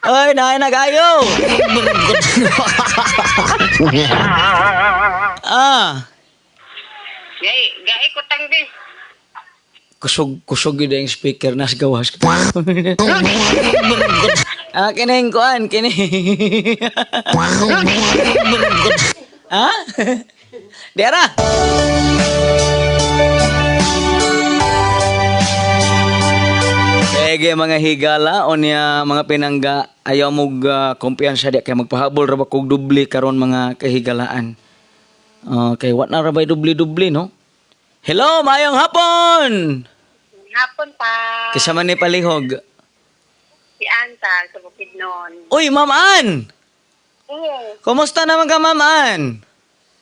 Oy, naay nagayo. Ah, Gay, gay ko tang di. Kusog kusog gyud ang speaker nas gawas. Ah, kining kuan kini. Ah? Dera. Sige mga higala o niya mga pinangga, ayaw mog kumpiyansa di kay magpahabol ra ba kog dubli karon, mga kahigalaan. Okay, what na ra bay dubli-dubli, no? Hello, maayong hapon. Hapon pa. Kasama ni palihog. Si Anta sa Bukidnon. Uy, Ma'am Ann! Oo. Kumusta naman ka, Ma'am Ann?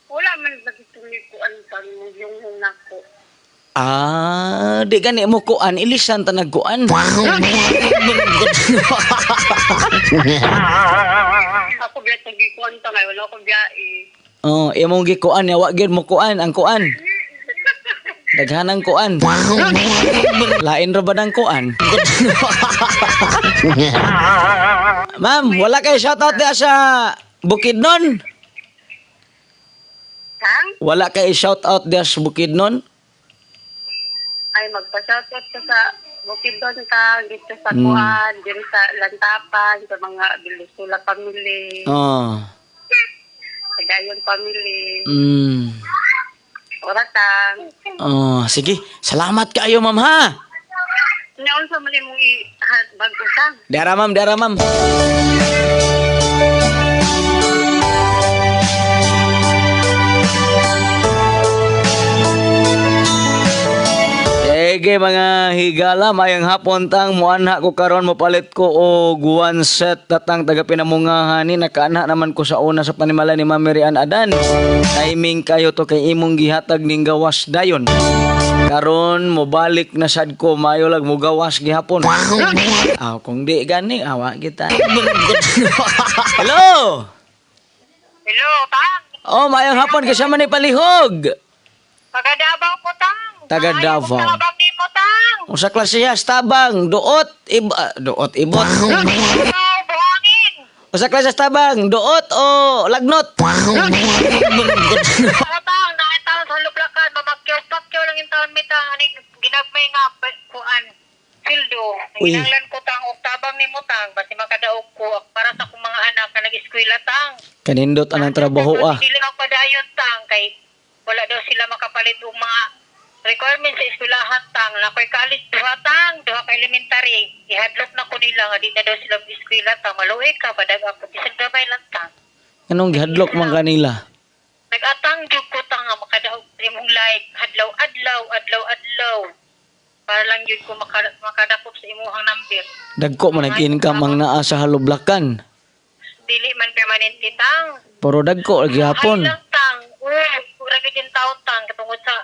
Wala man lagi ko antang yung nako. Ah, di gani mo kuan, ilisan ta nagkuan. Ako biya tagi ko antang ay wala ko biya eh. Oh, imong gikuan ya wa gyud mo kuan ang kuan. Daghanang kuan. Lain ra ba ng kuan? Ma'am, wala kay shoutout diha sa Bukidnon? Tang? Wala kay shoutout diha sa Bukidnon? Ay magpa-shoutout ka sa Bukidnon ka, dito sa kuan, dito sa Lantapan, sa mga Bilusula family, Oh. sa Gayon family, Oratang. Oh, sige. Salamat kaayo, ma'am, ha. Naon sa mali mong bago tang? Dara, ma'am, dara, ma'am. Sige mga higala, mayang hapon tang muanha ko karon, mopalit ko og one set tatang taga pinamungahan ni nakaanha naman ko sa una sa panimala ni Ma'am Mary Ann Adan. Timing kayo to kay imong gihatag ning gawas dayon. Karon mobalik na sad ko, maayo lag mogawas gihapon. Aw kung di gani awa kita. Hello. Hello, tang. Oh, mayang hapon kasama ni palihog. Taga Davao ko, tang. Taga Davao. Tabang ni mo, tang. Usa klase siya, tabang, duot, ib ah, duot, ibot. Buhangin. Usa klase sa tabang, duot o lagnot. Tang, nakita sa luplakan, mamakyaw-pakyaw lang yung taon mi, tang, aning ginagmay nga, kuan, sildo. Uy. Ginanglan ko, tang, og tabang ni mo, tang, basi makadaog ko, para sa akong mga anak na nag-eskwela, tang. Kanindot anang trabaho ah. Dili ako padayon, tang, kay wala daw sila makapalit og mga requirements sa eskwelahan, tang. Nakoy college, duha, tang, duha ka elementary. Ihadlok na ko nila nga di na daw sila eskwela, tang. Maluoy ka, badag ako, bisag gamay lang, tang. Anong gihadlok man kanila? Nag-atang jud ko, tang, nga makadaog sa imong live adlaw adlaw adlaw adlaw para lang jud ko makadakop sa imong number. Dagko man nag-income ang naa sa halublakan. Dili man permanente, tang. Pero dagko lagi hapon. Ay lang, tang. Oo, ura gyud yung taon, tang, katungod sa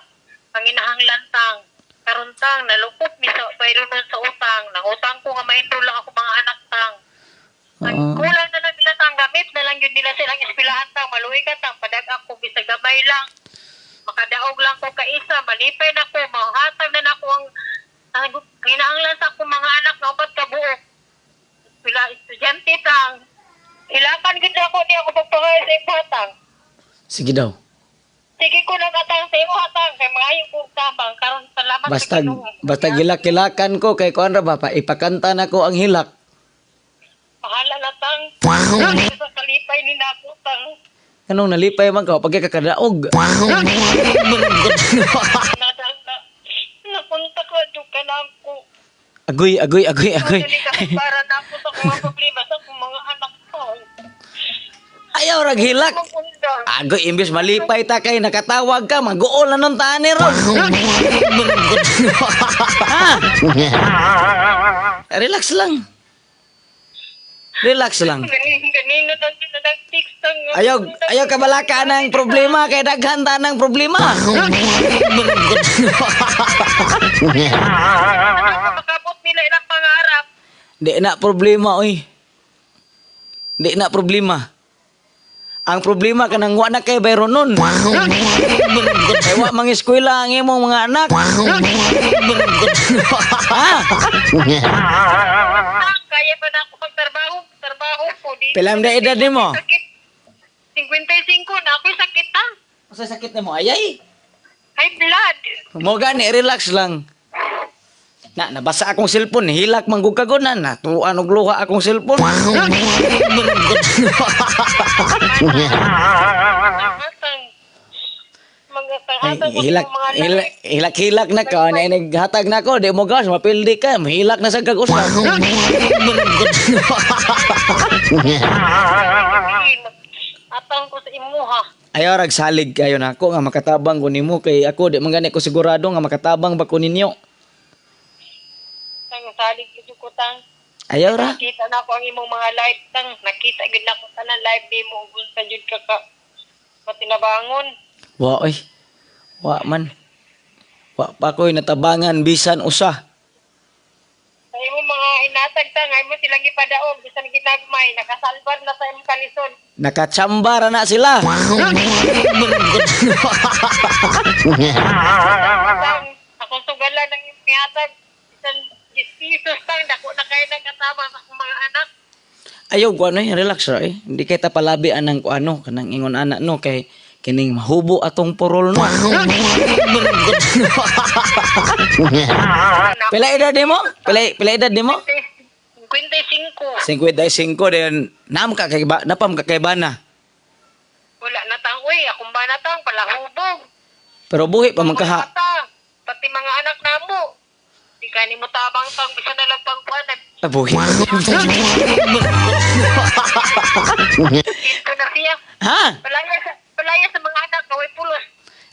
panginahanglan, tang. Karon, tang, nalukop mi sa bayro nun sa utang. Nangutang ko nga ma-enroll lang ako mga anak, tang. Ang Oo. kulang na lang nila, tang, gamit na lang yun nila silang eskwelahan, tang. Maluoy ka, tang, padag ako bisag gamay lang. Makadaog lang ko kaisa, malipay na ko, mahatag na nako ang ginaanglan sa akong mga anak na upat ka buok. Sila estudyante, tang. Hilakan gid ako niya ako pagpangay sa imo, tang. Sige daw. Sige ko lang atang sa imo, atang, kay maayo ko tabang karon, salamat Basta sa Ginoo. basta gilak-gilakan ko kay kuan ra ba pa ipakanta na ko ang hilak. Bahala na, tang. Sa kalipay ni nako, tang. Anong nalipay man ka pag kakadaog. Nadang na nakontak ra jud ka na ako. Agoy, agoy, agoy, agoy. Dili ka para na ako sa mga problema sa akong mga anak ko. Ayaw rag hilak. Magunda. Agoy, imbes malipay ta kay nakatawag ka, mag-uol na nun taani ron. Ha? Relax lang. Relax lang. Ganino na sila nag-text, tang. Ayaw, ayaw kabalaka ng problema kay daghan ta ng problema. Makabot nila ilang pangarap. Di na problema oy. Di na problema. Ang problema kanang wa na kay bayron nun. Kay wa mangeskwela ang imong mga anak. Ha? Tang, kaya pa na ako magtrabaho. Trabaho ko. Di, Pilang na edad nimo? Sakit. 55 na ako'y sakit ta. Unsay sakit nimo ayay? High blood. Mo gani relax lang. Na nabasa akong cellphone, hilak man gud kagunan na tuan og luha akong cellphone. Atang mga Ay, tang hilak hilak hilak hilak na ka na naghatag na ko di mo gas mapildi ka mahilak na sa kag usab. Atang ko sa imuha. Ayaw rag salig kayo nako nga makatabang ko nimo kay ako di man gani ko sigurado nga makatabang ba ko ninyo. Tang salig gyud ko tang. Ayaw ra. Nakita na ako ang imong mga live tang. Nakita gyud na ako tanan live nimo ug unsa jud ka ka matinabangon. Wa oy. Wa man. Wa pa ko'y natabangan bisan usa. Sa imong mga hinatag tang ay mo silang gipadaog bisan ginagmay nakasalbar na sa imong kalisod. Nakachamba ra na sila. Tang akong sugalan ang imong hinatag bisan 10 pesos tang dako na kayo nagkatama sa akong mga anak. Ayaw ko ano eh, relax ra eh. Hindi kay ta palabi anang ko ano kanang ingon ana no kay kining mahubo atong porol no. Pila edad nimo? Pila edad nimo? 55. 55 din nam ka kay ba, napam ka kay bana. Wala na tang uy, akong ba na tang palahubog. Pero buhi pa man kaha. Bata, pati mga anak namo. Di ka ni mo tabang tang bisan na lang pang kuan Ah, buhi. nagkito na siya. Ha? Palaya sa mga anak kaway pulos.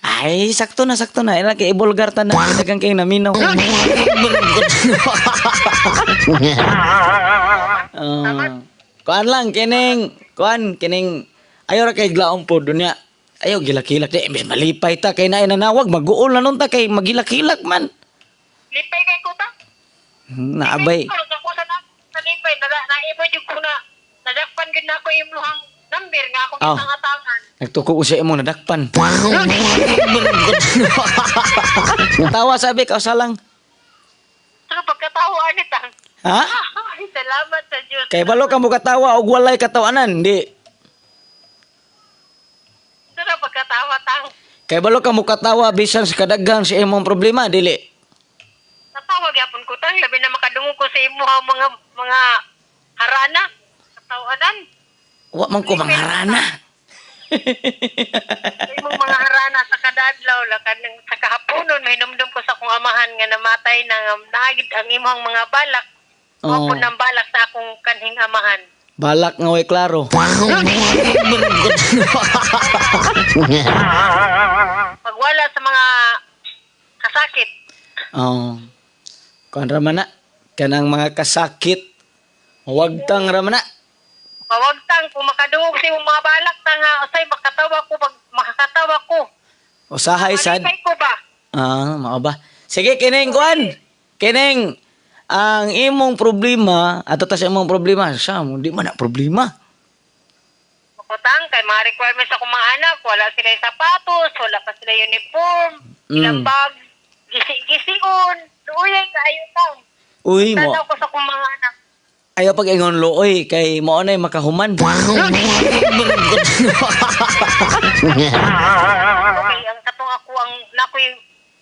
Ay, sakto na, sakto na. Ila kay ibulgar ta na dagang kay naminaw. Ah, kuan lang kining kuan kining ayo ra kay glaong po dunya. Ayo gilak-hilak di imbes malipay ta kay naay nanawag maguol na nun ta kay magilak-hilak man. Lipay kay ko ta. Naabay. Ako sa na sa lipay na naibo jud ko na nadakpan gid na ako imong number nga akong Oh. gitangatangan. Nagtuko ko sa imong nadakpan. Tawa sabi ka lang. Sa pagkatawa ani tang. Ha? Ay, salamat sa Dios. Kay balo ka mo katawa og walay katawanan, di. Sa pagkatawa tang. Kay balo ka mo katawa bisan sa kadaghan sa imong problema, dili. Natawa gyapon ko tang labi na makadungog ko sa imuha mga harana. Katawanan. Wa man ko mangarana. Sa imong mga harana sa kadadlaw la kanang sa kahaponon mahinumdum ko sa akong amahan nga namatay na nga naagid ang imong mga balak. Oo. Oh. Ng balak sa akong kanhing amahan. Balak nga way klaro. Pagwala sa mga kasakit. Oo. Kuan ra man na kanang mga kasakit. Wagtang ra man na. Mawagtang kung makadungog sa imong mga balak ta nga usay makatawa ko pag makakatawa ko. Usahay sad. Malipay ko ba? Ah, mao ba? Sige kining kuan. Kining ang imong problema ato ta sa imong problema sa mo di man na problema. Makutang kay mga requirements sa akong mga anak, wala sila yung sapatos, wala pa sila uniform, ilang bag, gisi-gision, luoy kaayo tang. Uy mo. Tanaw ko sa akong mga anak. Ayaw pag ingon looy kay mao nay makahuman. Okay, ang katong ako ang nakoy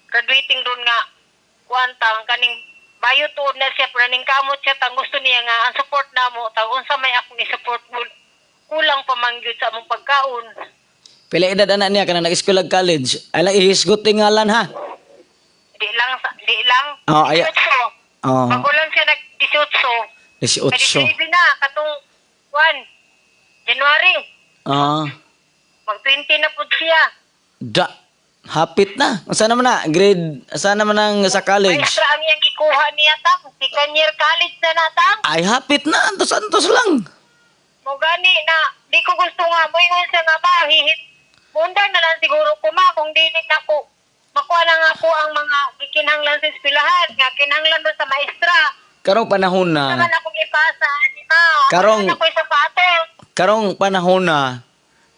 graduating ron nga kuan ta ang kaning bayo tuod na siya pero ning kamot siya tang gusto niya nga ang support namo tang unsa may akong i-support mo kulang pa man gyud sa among pagkaon. Pila edad ana niya kanang nag-eskwela college. Ay lang ihisgot tingalan ha. Di lang di lang. Oh, ay- 18. Oh, Bago lang siya nag 18. 18. 18 na katong kuan January Ah, mag 20 na pud siya. da. Hapit na. Unsa naman na grade? Asa naman ang sa college? Maestra ang iyang gikuha niya tang second year college na natang. Ay hapit na antos-antos lang. Mo gani na di ko gusto nga moingon siya nga ba hihit. Munda na lang siguro ko ma kung dili na ko makuha na nga ko ang mga gikinahanglan sa eskwelahan nga kinahanglan doon sa maestra. Karong panahon na, Naman akong ipasa ani ma. Karong- ako sa sapatos. karong panahon na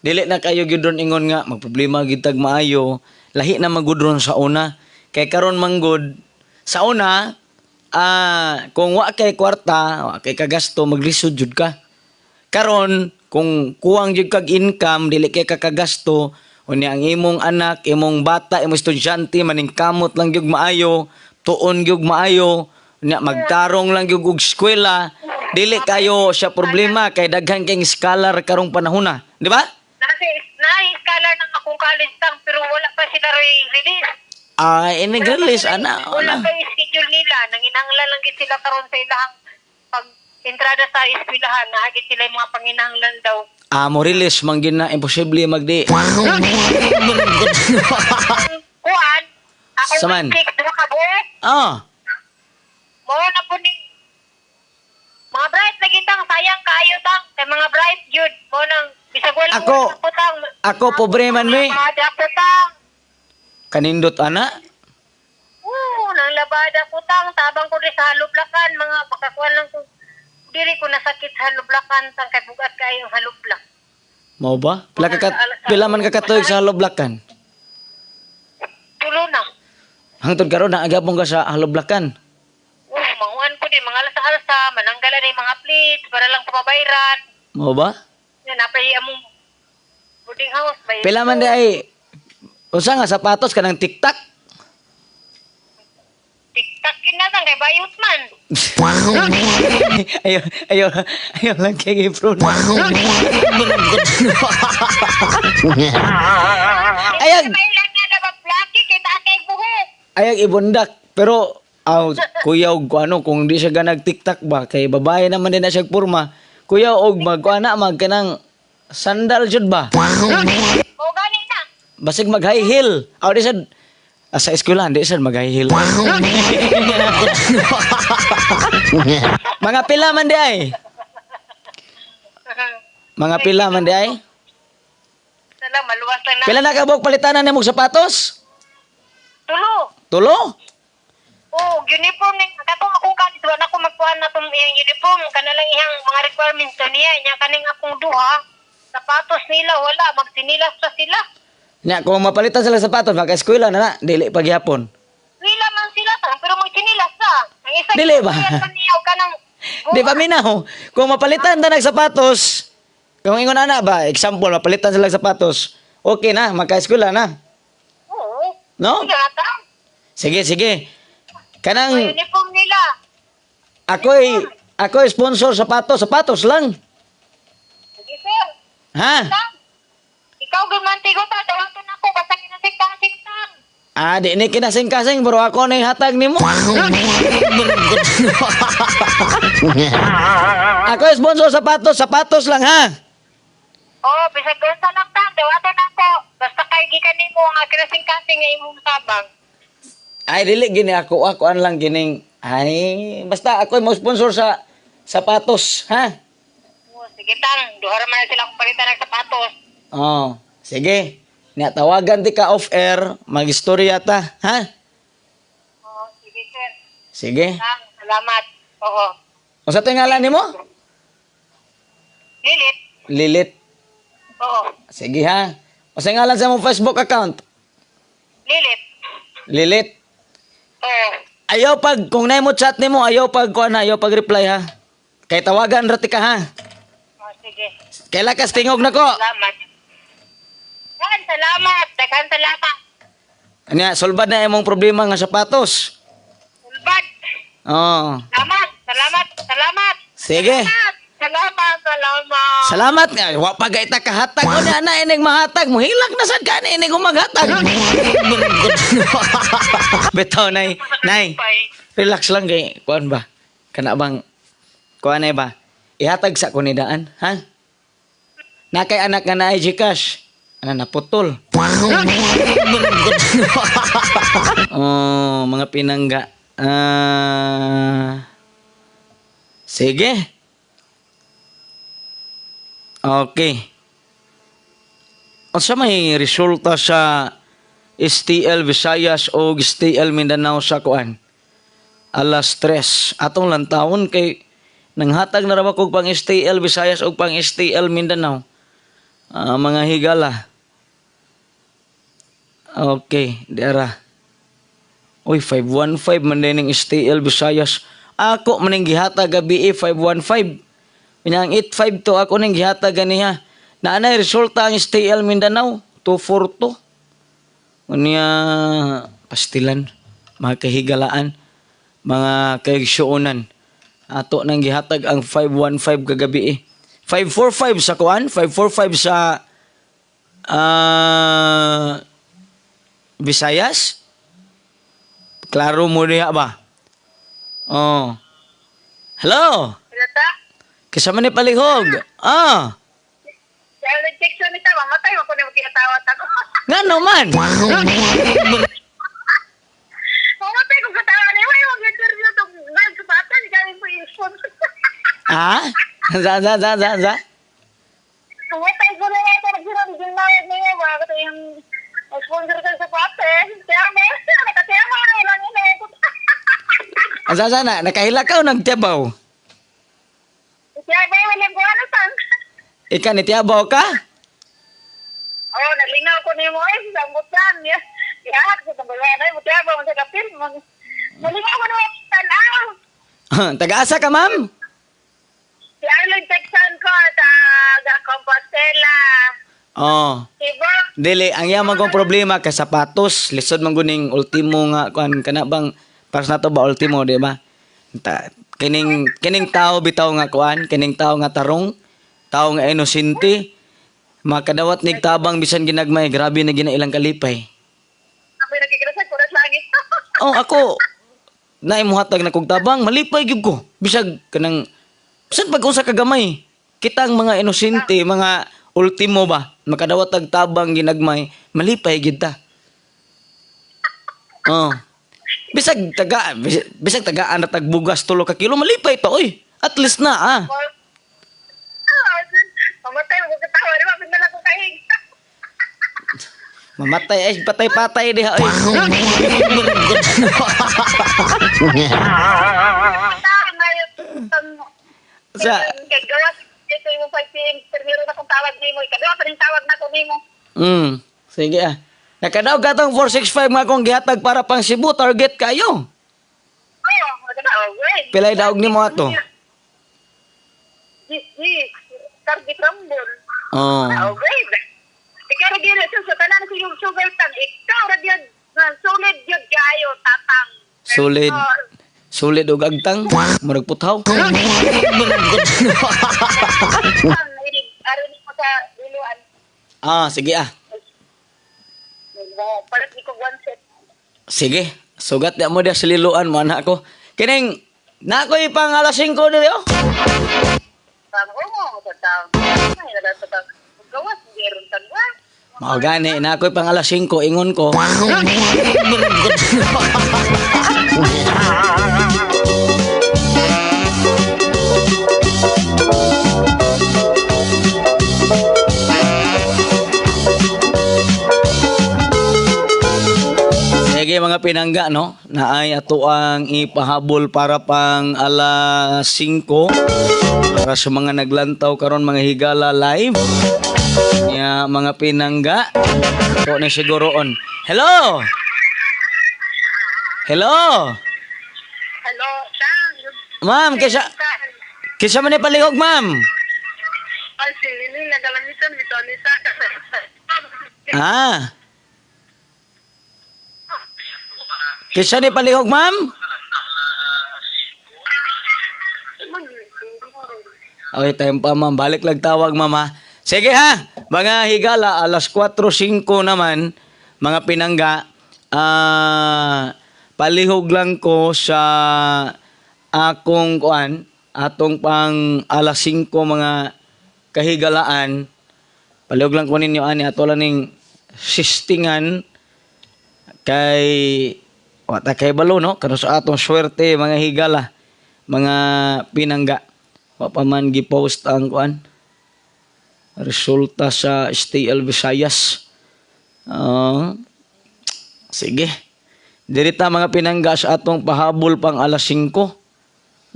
dili na kayo gyud ron ingon nga magproblema gyud tag maayo, lahi na magud ron sa una. Kay karon manggod sa una, kung wa kay kwarta, wa kay kagasto, maglisod jud ka. Karon Kung kuwang jud kag income, dili kay kakagasto, unya ang imong anak, imong bata, imong estudyante maningkamot lang gyud maayo, tuon gyud maayo, unya magtarong lang gyud og eskwela, dili kayo siya problema kay daghan kay scholar karong panahona, di ba? Nasi, na scholar ng akong college, tang, pero wala pa sila roy release. Ah, ini-release ana, Wala ana. pa yung schedule nila. Nanginahanglan lang gid sila karon sa ilahang pag entrada sa eskwelahan. Naagit sila yung mga panginahanglan daw. Ah, mo release man gyud na, imposible magdi. Ang kuan, akong Saman. six, duha ka buok. Mo na po ni mga bright lagi, tang, sayang kaayo, tang, kay mga bright jud mo nang bisag wala ko, tang. Ako pobre man mi. Labada ko, tang. Kanindot ana. Oo, nang labada ko, tang, tabang ko di sa halublakan, mga makakuan lang ko diri ko nasakit sa halublakan, tang, kay bugat kaayo ang halublak. Mao ba? Pila man ka katuig sa haloblakan? Tulo na. Hangtod karon naagapon ka sa haloblakan. Oo, manguan ko di mga alsa-alsa, mananggalan ni mga plates para lang kumabayran. Mao ba? Yan napay among boarding house bay. Pila man di ay usa nga sapatos kanang tiktak. Tiktak yun na, tang, kay bayot man. Ayo ayo ayo lang kay Efron. Ayag Kailan nga na ba plaki kay taas kay buhok. Ayag ibundak pero aw kuya og ano kung di siya ganag tiktak ba kay babae naman din na siya porma. Kuya og mag ana mag kanang sandal jud ba? O gani na. Basig mag high heel. Aw di sad sa eskwelahan di sad mag high heel. Mga pila man di ay. Mga pila man di ay. Sala maluwas lang na. Pila na ka buok palitanan nimong sapatos? Tulo. Tulo? Oh, uniform ning katong akong college wala ko magkuhan na tong iyang uniform kana lang iyang mga requirements to niya nya kaning akong duha. Sapatos nila wala, magsinilas pa sila. Nya kung mapalitan sila sapatos maka eskwela na na dili pagyapon. Wila man sila, tang, pero magsinilas sa. Ang isa Dili ba? pa niya og kanang Di ba minaw? Kung mapalitan ta ng sapatos, kung ingon ana ba, example mapalitan sila ng sapatos, okay na, maka-eskwela na. Oo. No? Sige na, tang. Sige, sige. Kanang Uniform nila. ako'y sponsor sapatos, sapatos lang. Sige, sir. Ha? Tang. Ikaw gumantigo ta, tawagan ako basta kinasing-kasing, tang. Ah, di ni kinasing-kasing bro, ako na hatag nimo. Ako sponsor sapatos, sapatos lang ha. Oh, bisag unsa lang, tang, dawaton ako. Basta kay gikan nimo nga kinasing-kasing nga imong tabang. Ay dili gini ako, ako an lang gining ay basta ako mo sponsor sa sapatos, ha? Oh, sige, tang, duha ra man sila akong palitan ng sapatos. Oh, sige. Nya tawagan ti ka off air, magistorya ta, ha? Oh, sige, sir. Sige. Tang, salamat. Oo. Unsa to ngalan nimo? Lilit. Lilit. Oo. Sige ha. Unsa ngalan sa imong Facebook account? Lilit. Lilit. Oo. Ayaw pag kung nay mo chat nimo, ayaw pag kuan na, ayaw pag reply ha. Kay tawagan ra ti ka ha. Oh, sige. Kay lakas tingog nako. Salamat. Daghan salamat. Daghan salamat. Anya solbad na imong problema nga sapatos. Sulbad. Oh. Salamat. Salamat. Salamat. Sige. Salamat. Salamat. Salamat. Salamat nga. Wa pa gaita kahatag. O na na ining mahatag mo. Hilak na sad ka ni ining maghatag. Bitaw nay, nay. Relax lang kay kuan ba? Kana bang kuan ay ba? Ihatag sa kunidaan, ha? Na kay anak nga naay GCash. Ana naputol. Oh, mga pinangga. Ah. Sige. Okay. Unsa may resulta sa STL Visayas o STL Mindanao sa kuan? Alas 3. Atong lantawon kay nanghatag na ra ba kog pang STL Visayas o pang STL Mindanao. Ah, mga higala. Okay, dara. Uy, 515 man din ning STL Visayas. Ako maning gihatag gabi 515. Unya ang 852 ako ning gihatag ganiha. Naanay resulta ang STL Mindanao 242. Unya pastilan, mga kahigalaan, mga kaigsuonan. Ato nang gihatag ang 515 kagabi eh. 545 sa kuan, 545 sa Visayas. Klaro mo diha ba? Oh. Hello. Hello, Kinsa man ni palihog. Ah. Si Alan Jackson ni tawa, matay mo ko na tinatawag ako. Ngano man? Mamatay ko katawa niya, may mag-interview itong nagkabata, hindi kami po i-sponsor. Ah? Za za za za za. Mamatay ko na ito, nagsilang ginayad niya, bakit yung sponsor ko sa pate. Tiyama, nakatiyama na lang yun eh. Za za na nakahila ka o nagtiyabaw? Tiyama, walang buwan na tang. Ika ni tiyabaw ka? Oh, nalingaw ko ni mo eh, sa sambutan. Yahak sa tambalan ay, mutiyaba mo sa kapil. Nalingaw ko na tanaw. Taga-asa ka, ma'am? Si Arlen Texan ko, taga Compostela. Oh. Diba? Dili, ang yaman kong problema kay sapatos, lisod man guning ultimo nga kuan kana bang para sa nato ba ultimo, di ba? Ta, kining kining tao bitaw nga kuan, kining tao nga tarong, tao nga inosente, makadawat nig tabang bisan ginagmay, grabe na gina ilang kalipay. Ako'y nakikilasan ko na sa langit. Oh, ako naay mohatag na kog tabang, malipay gyud ko. Bisag kanang bisan pag usa ka gamay. Kitang mga inosente, mga ultimo ba, makadawat og tabang ginagmay, malipay gyud ta. Oh. Bisag tagaan na tag bugas tulo ka kilo, malipay ta oy. At least na ah. Mamatay mo katawa, di ba? Pinala ko kahig. Mamatay ay patay-patay diha oy. Sa Kay gawas ito yung 5 PM, primero na kong tawag nimo. Ikaduha pa rin tawag na ko nimo. Sige ah. Nakadaog ka tong 465 nga akong gihatag para pang Cebu target kayo. Oh, nakadaog eh. Pilay daog nimo ato. Di, di, target rambol. Oh. Daog eh. Ikaw ra gyud sa tanan ko yung sugal tang. Ikaw ra gyud solid gyud kayo tatang. Solid. Solid og agtang, murag puthaw. Aron mo sa iluan. Ah, sige ah. Palit ni ko one set. Sige, sugat di mo diha sa liluan mo anak ko. Kining na ako'y pang alas 5 diri oh. Tama mo sa taon. Ay, wala sa taon. Gawas, meron tagwa. Mao gani na ako'y pang alas 5 ingon ko. Sige mga pinangga no, naay ato ang ipahabol para pang alas 5 para sa mga naglantaw karon mga higala live. Ya mga pinangga, ato ni siguroon. Hello. Hello. Hello, Tang. Ma'am, kaysa man ni palihog, ma'am. Ay, si Lili, nagalamitan, bitonita. Ah. Kaysa ni palihog, ma'am? Okay, time pa, ma'am. Balik lang tawag, ma'am, ha? Sige, ha? Mga higala, alas 4:05 naman, mga pinangga, palihog lang ko sa akong kuan, atong pang alas 5 mga kahigalaan. Palihog lang ko ninyo, ani, ato lang ning sistingan kay wata kay balo, no? Kano sa atong swerte, mga higala, mga pinangga. Wa pa man gi-post ang kuan resulta sa STL Visayas. Sige. Dirita mga pinangga sa atong pahabol pang alas 5.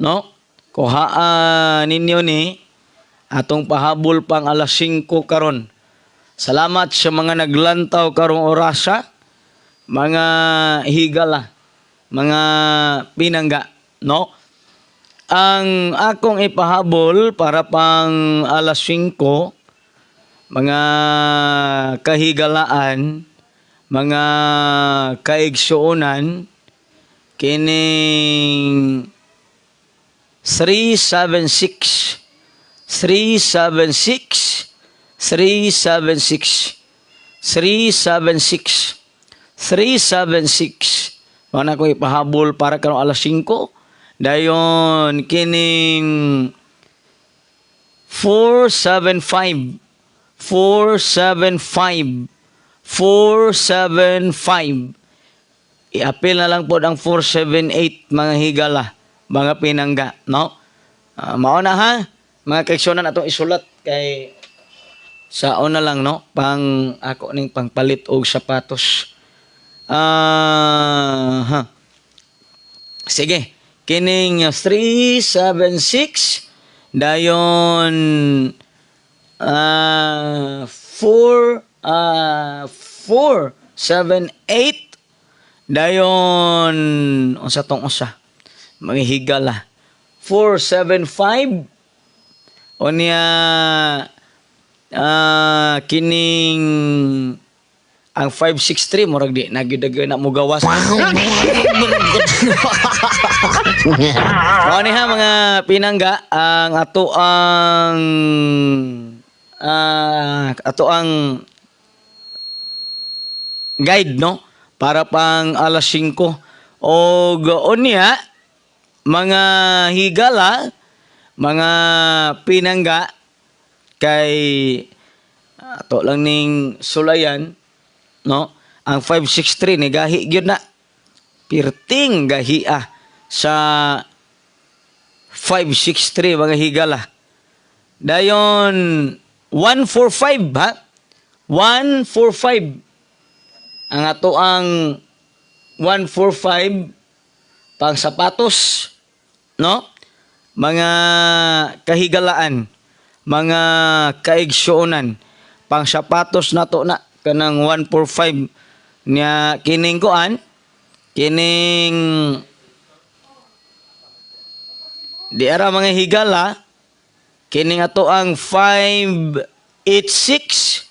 No? Kuhaan ninyo ni atong pahabol pang alas 5 karon. Salamat sa mga naglantaw karong orasa, mga higala, mga pinangga, no? Ang akong ipahabol para pang alas 5, mga kahigalaan, mga kaigsuonan, kining 376, 376, 376, 376, 376. Mao na ko ipahabol para karong alas 5. Dayon kining 475, 475, 475. Iapil na lang po ang 478, mga higala, mga pinangga, no? Mao na ha, mga kaigsuonan, atong isulat kay sa una lang, no, pang ako ning pangpalit og sapatos. Ah, ha. Sige, kining 376, dayon 4 4 7 8, dayon unsa tong usa, mga higala, 475, unya kining ang 563, murag di na gyud na mo gawas. Mao ni ha, mga pinangga, ang ato ang guide, no, para pang alas 5. Og unya, mga higala, mga pinangga, kay ato lang ning sulayan, no, ang 563 ni gahi gyud na, pirting gahia sa 563, mga higala. Dayon 145 ha, 145 ang ato, ang 145 pang sapatos, no, mga kahigalaan, mga kaigsuonan, pang sapatos nato na kanang 145 niya. Kining kuan, kining di ara, mga higala, kining ato ang 586.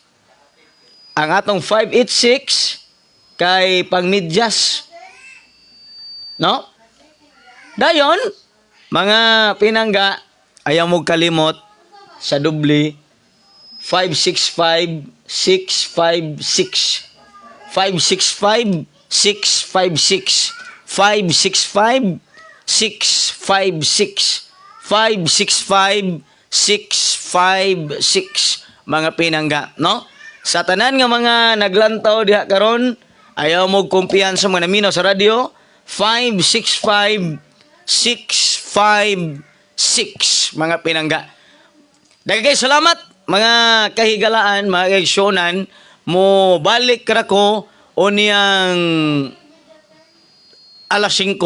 Ang atong 586 kay pangmidyas, no? Dayon, mga pinangga, ayaw mo kalimot sa dubli 565 656, 565 656, 565 656, 565 656, mga pinangga, no? Sa tanan nga mga naglantaw diha karon, ayaw mo kumpiyansa, mga naminaw sa radyo, 565 656, mga pinangga. Daghay salamat, mga kahigalaan, mga kaigsuonan, mo balik ra ko unyang alas 5,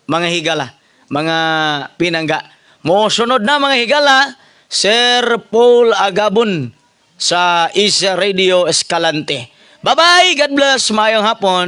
mga higala, mga pinangga. Mo sunod na, mga higala, Sir Paul Agabon sa Isa Radio Escalante. Bye-bye, God bless, maayong hapon.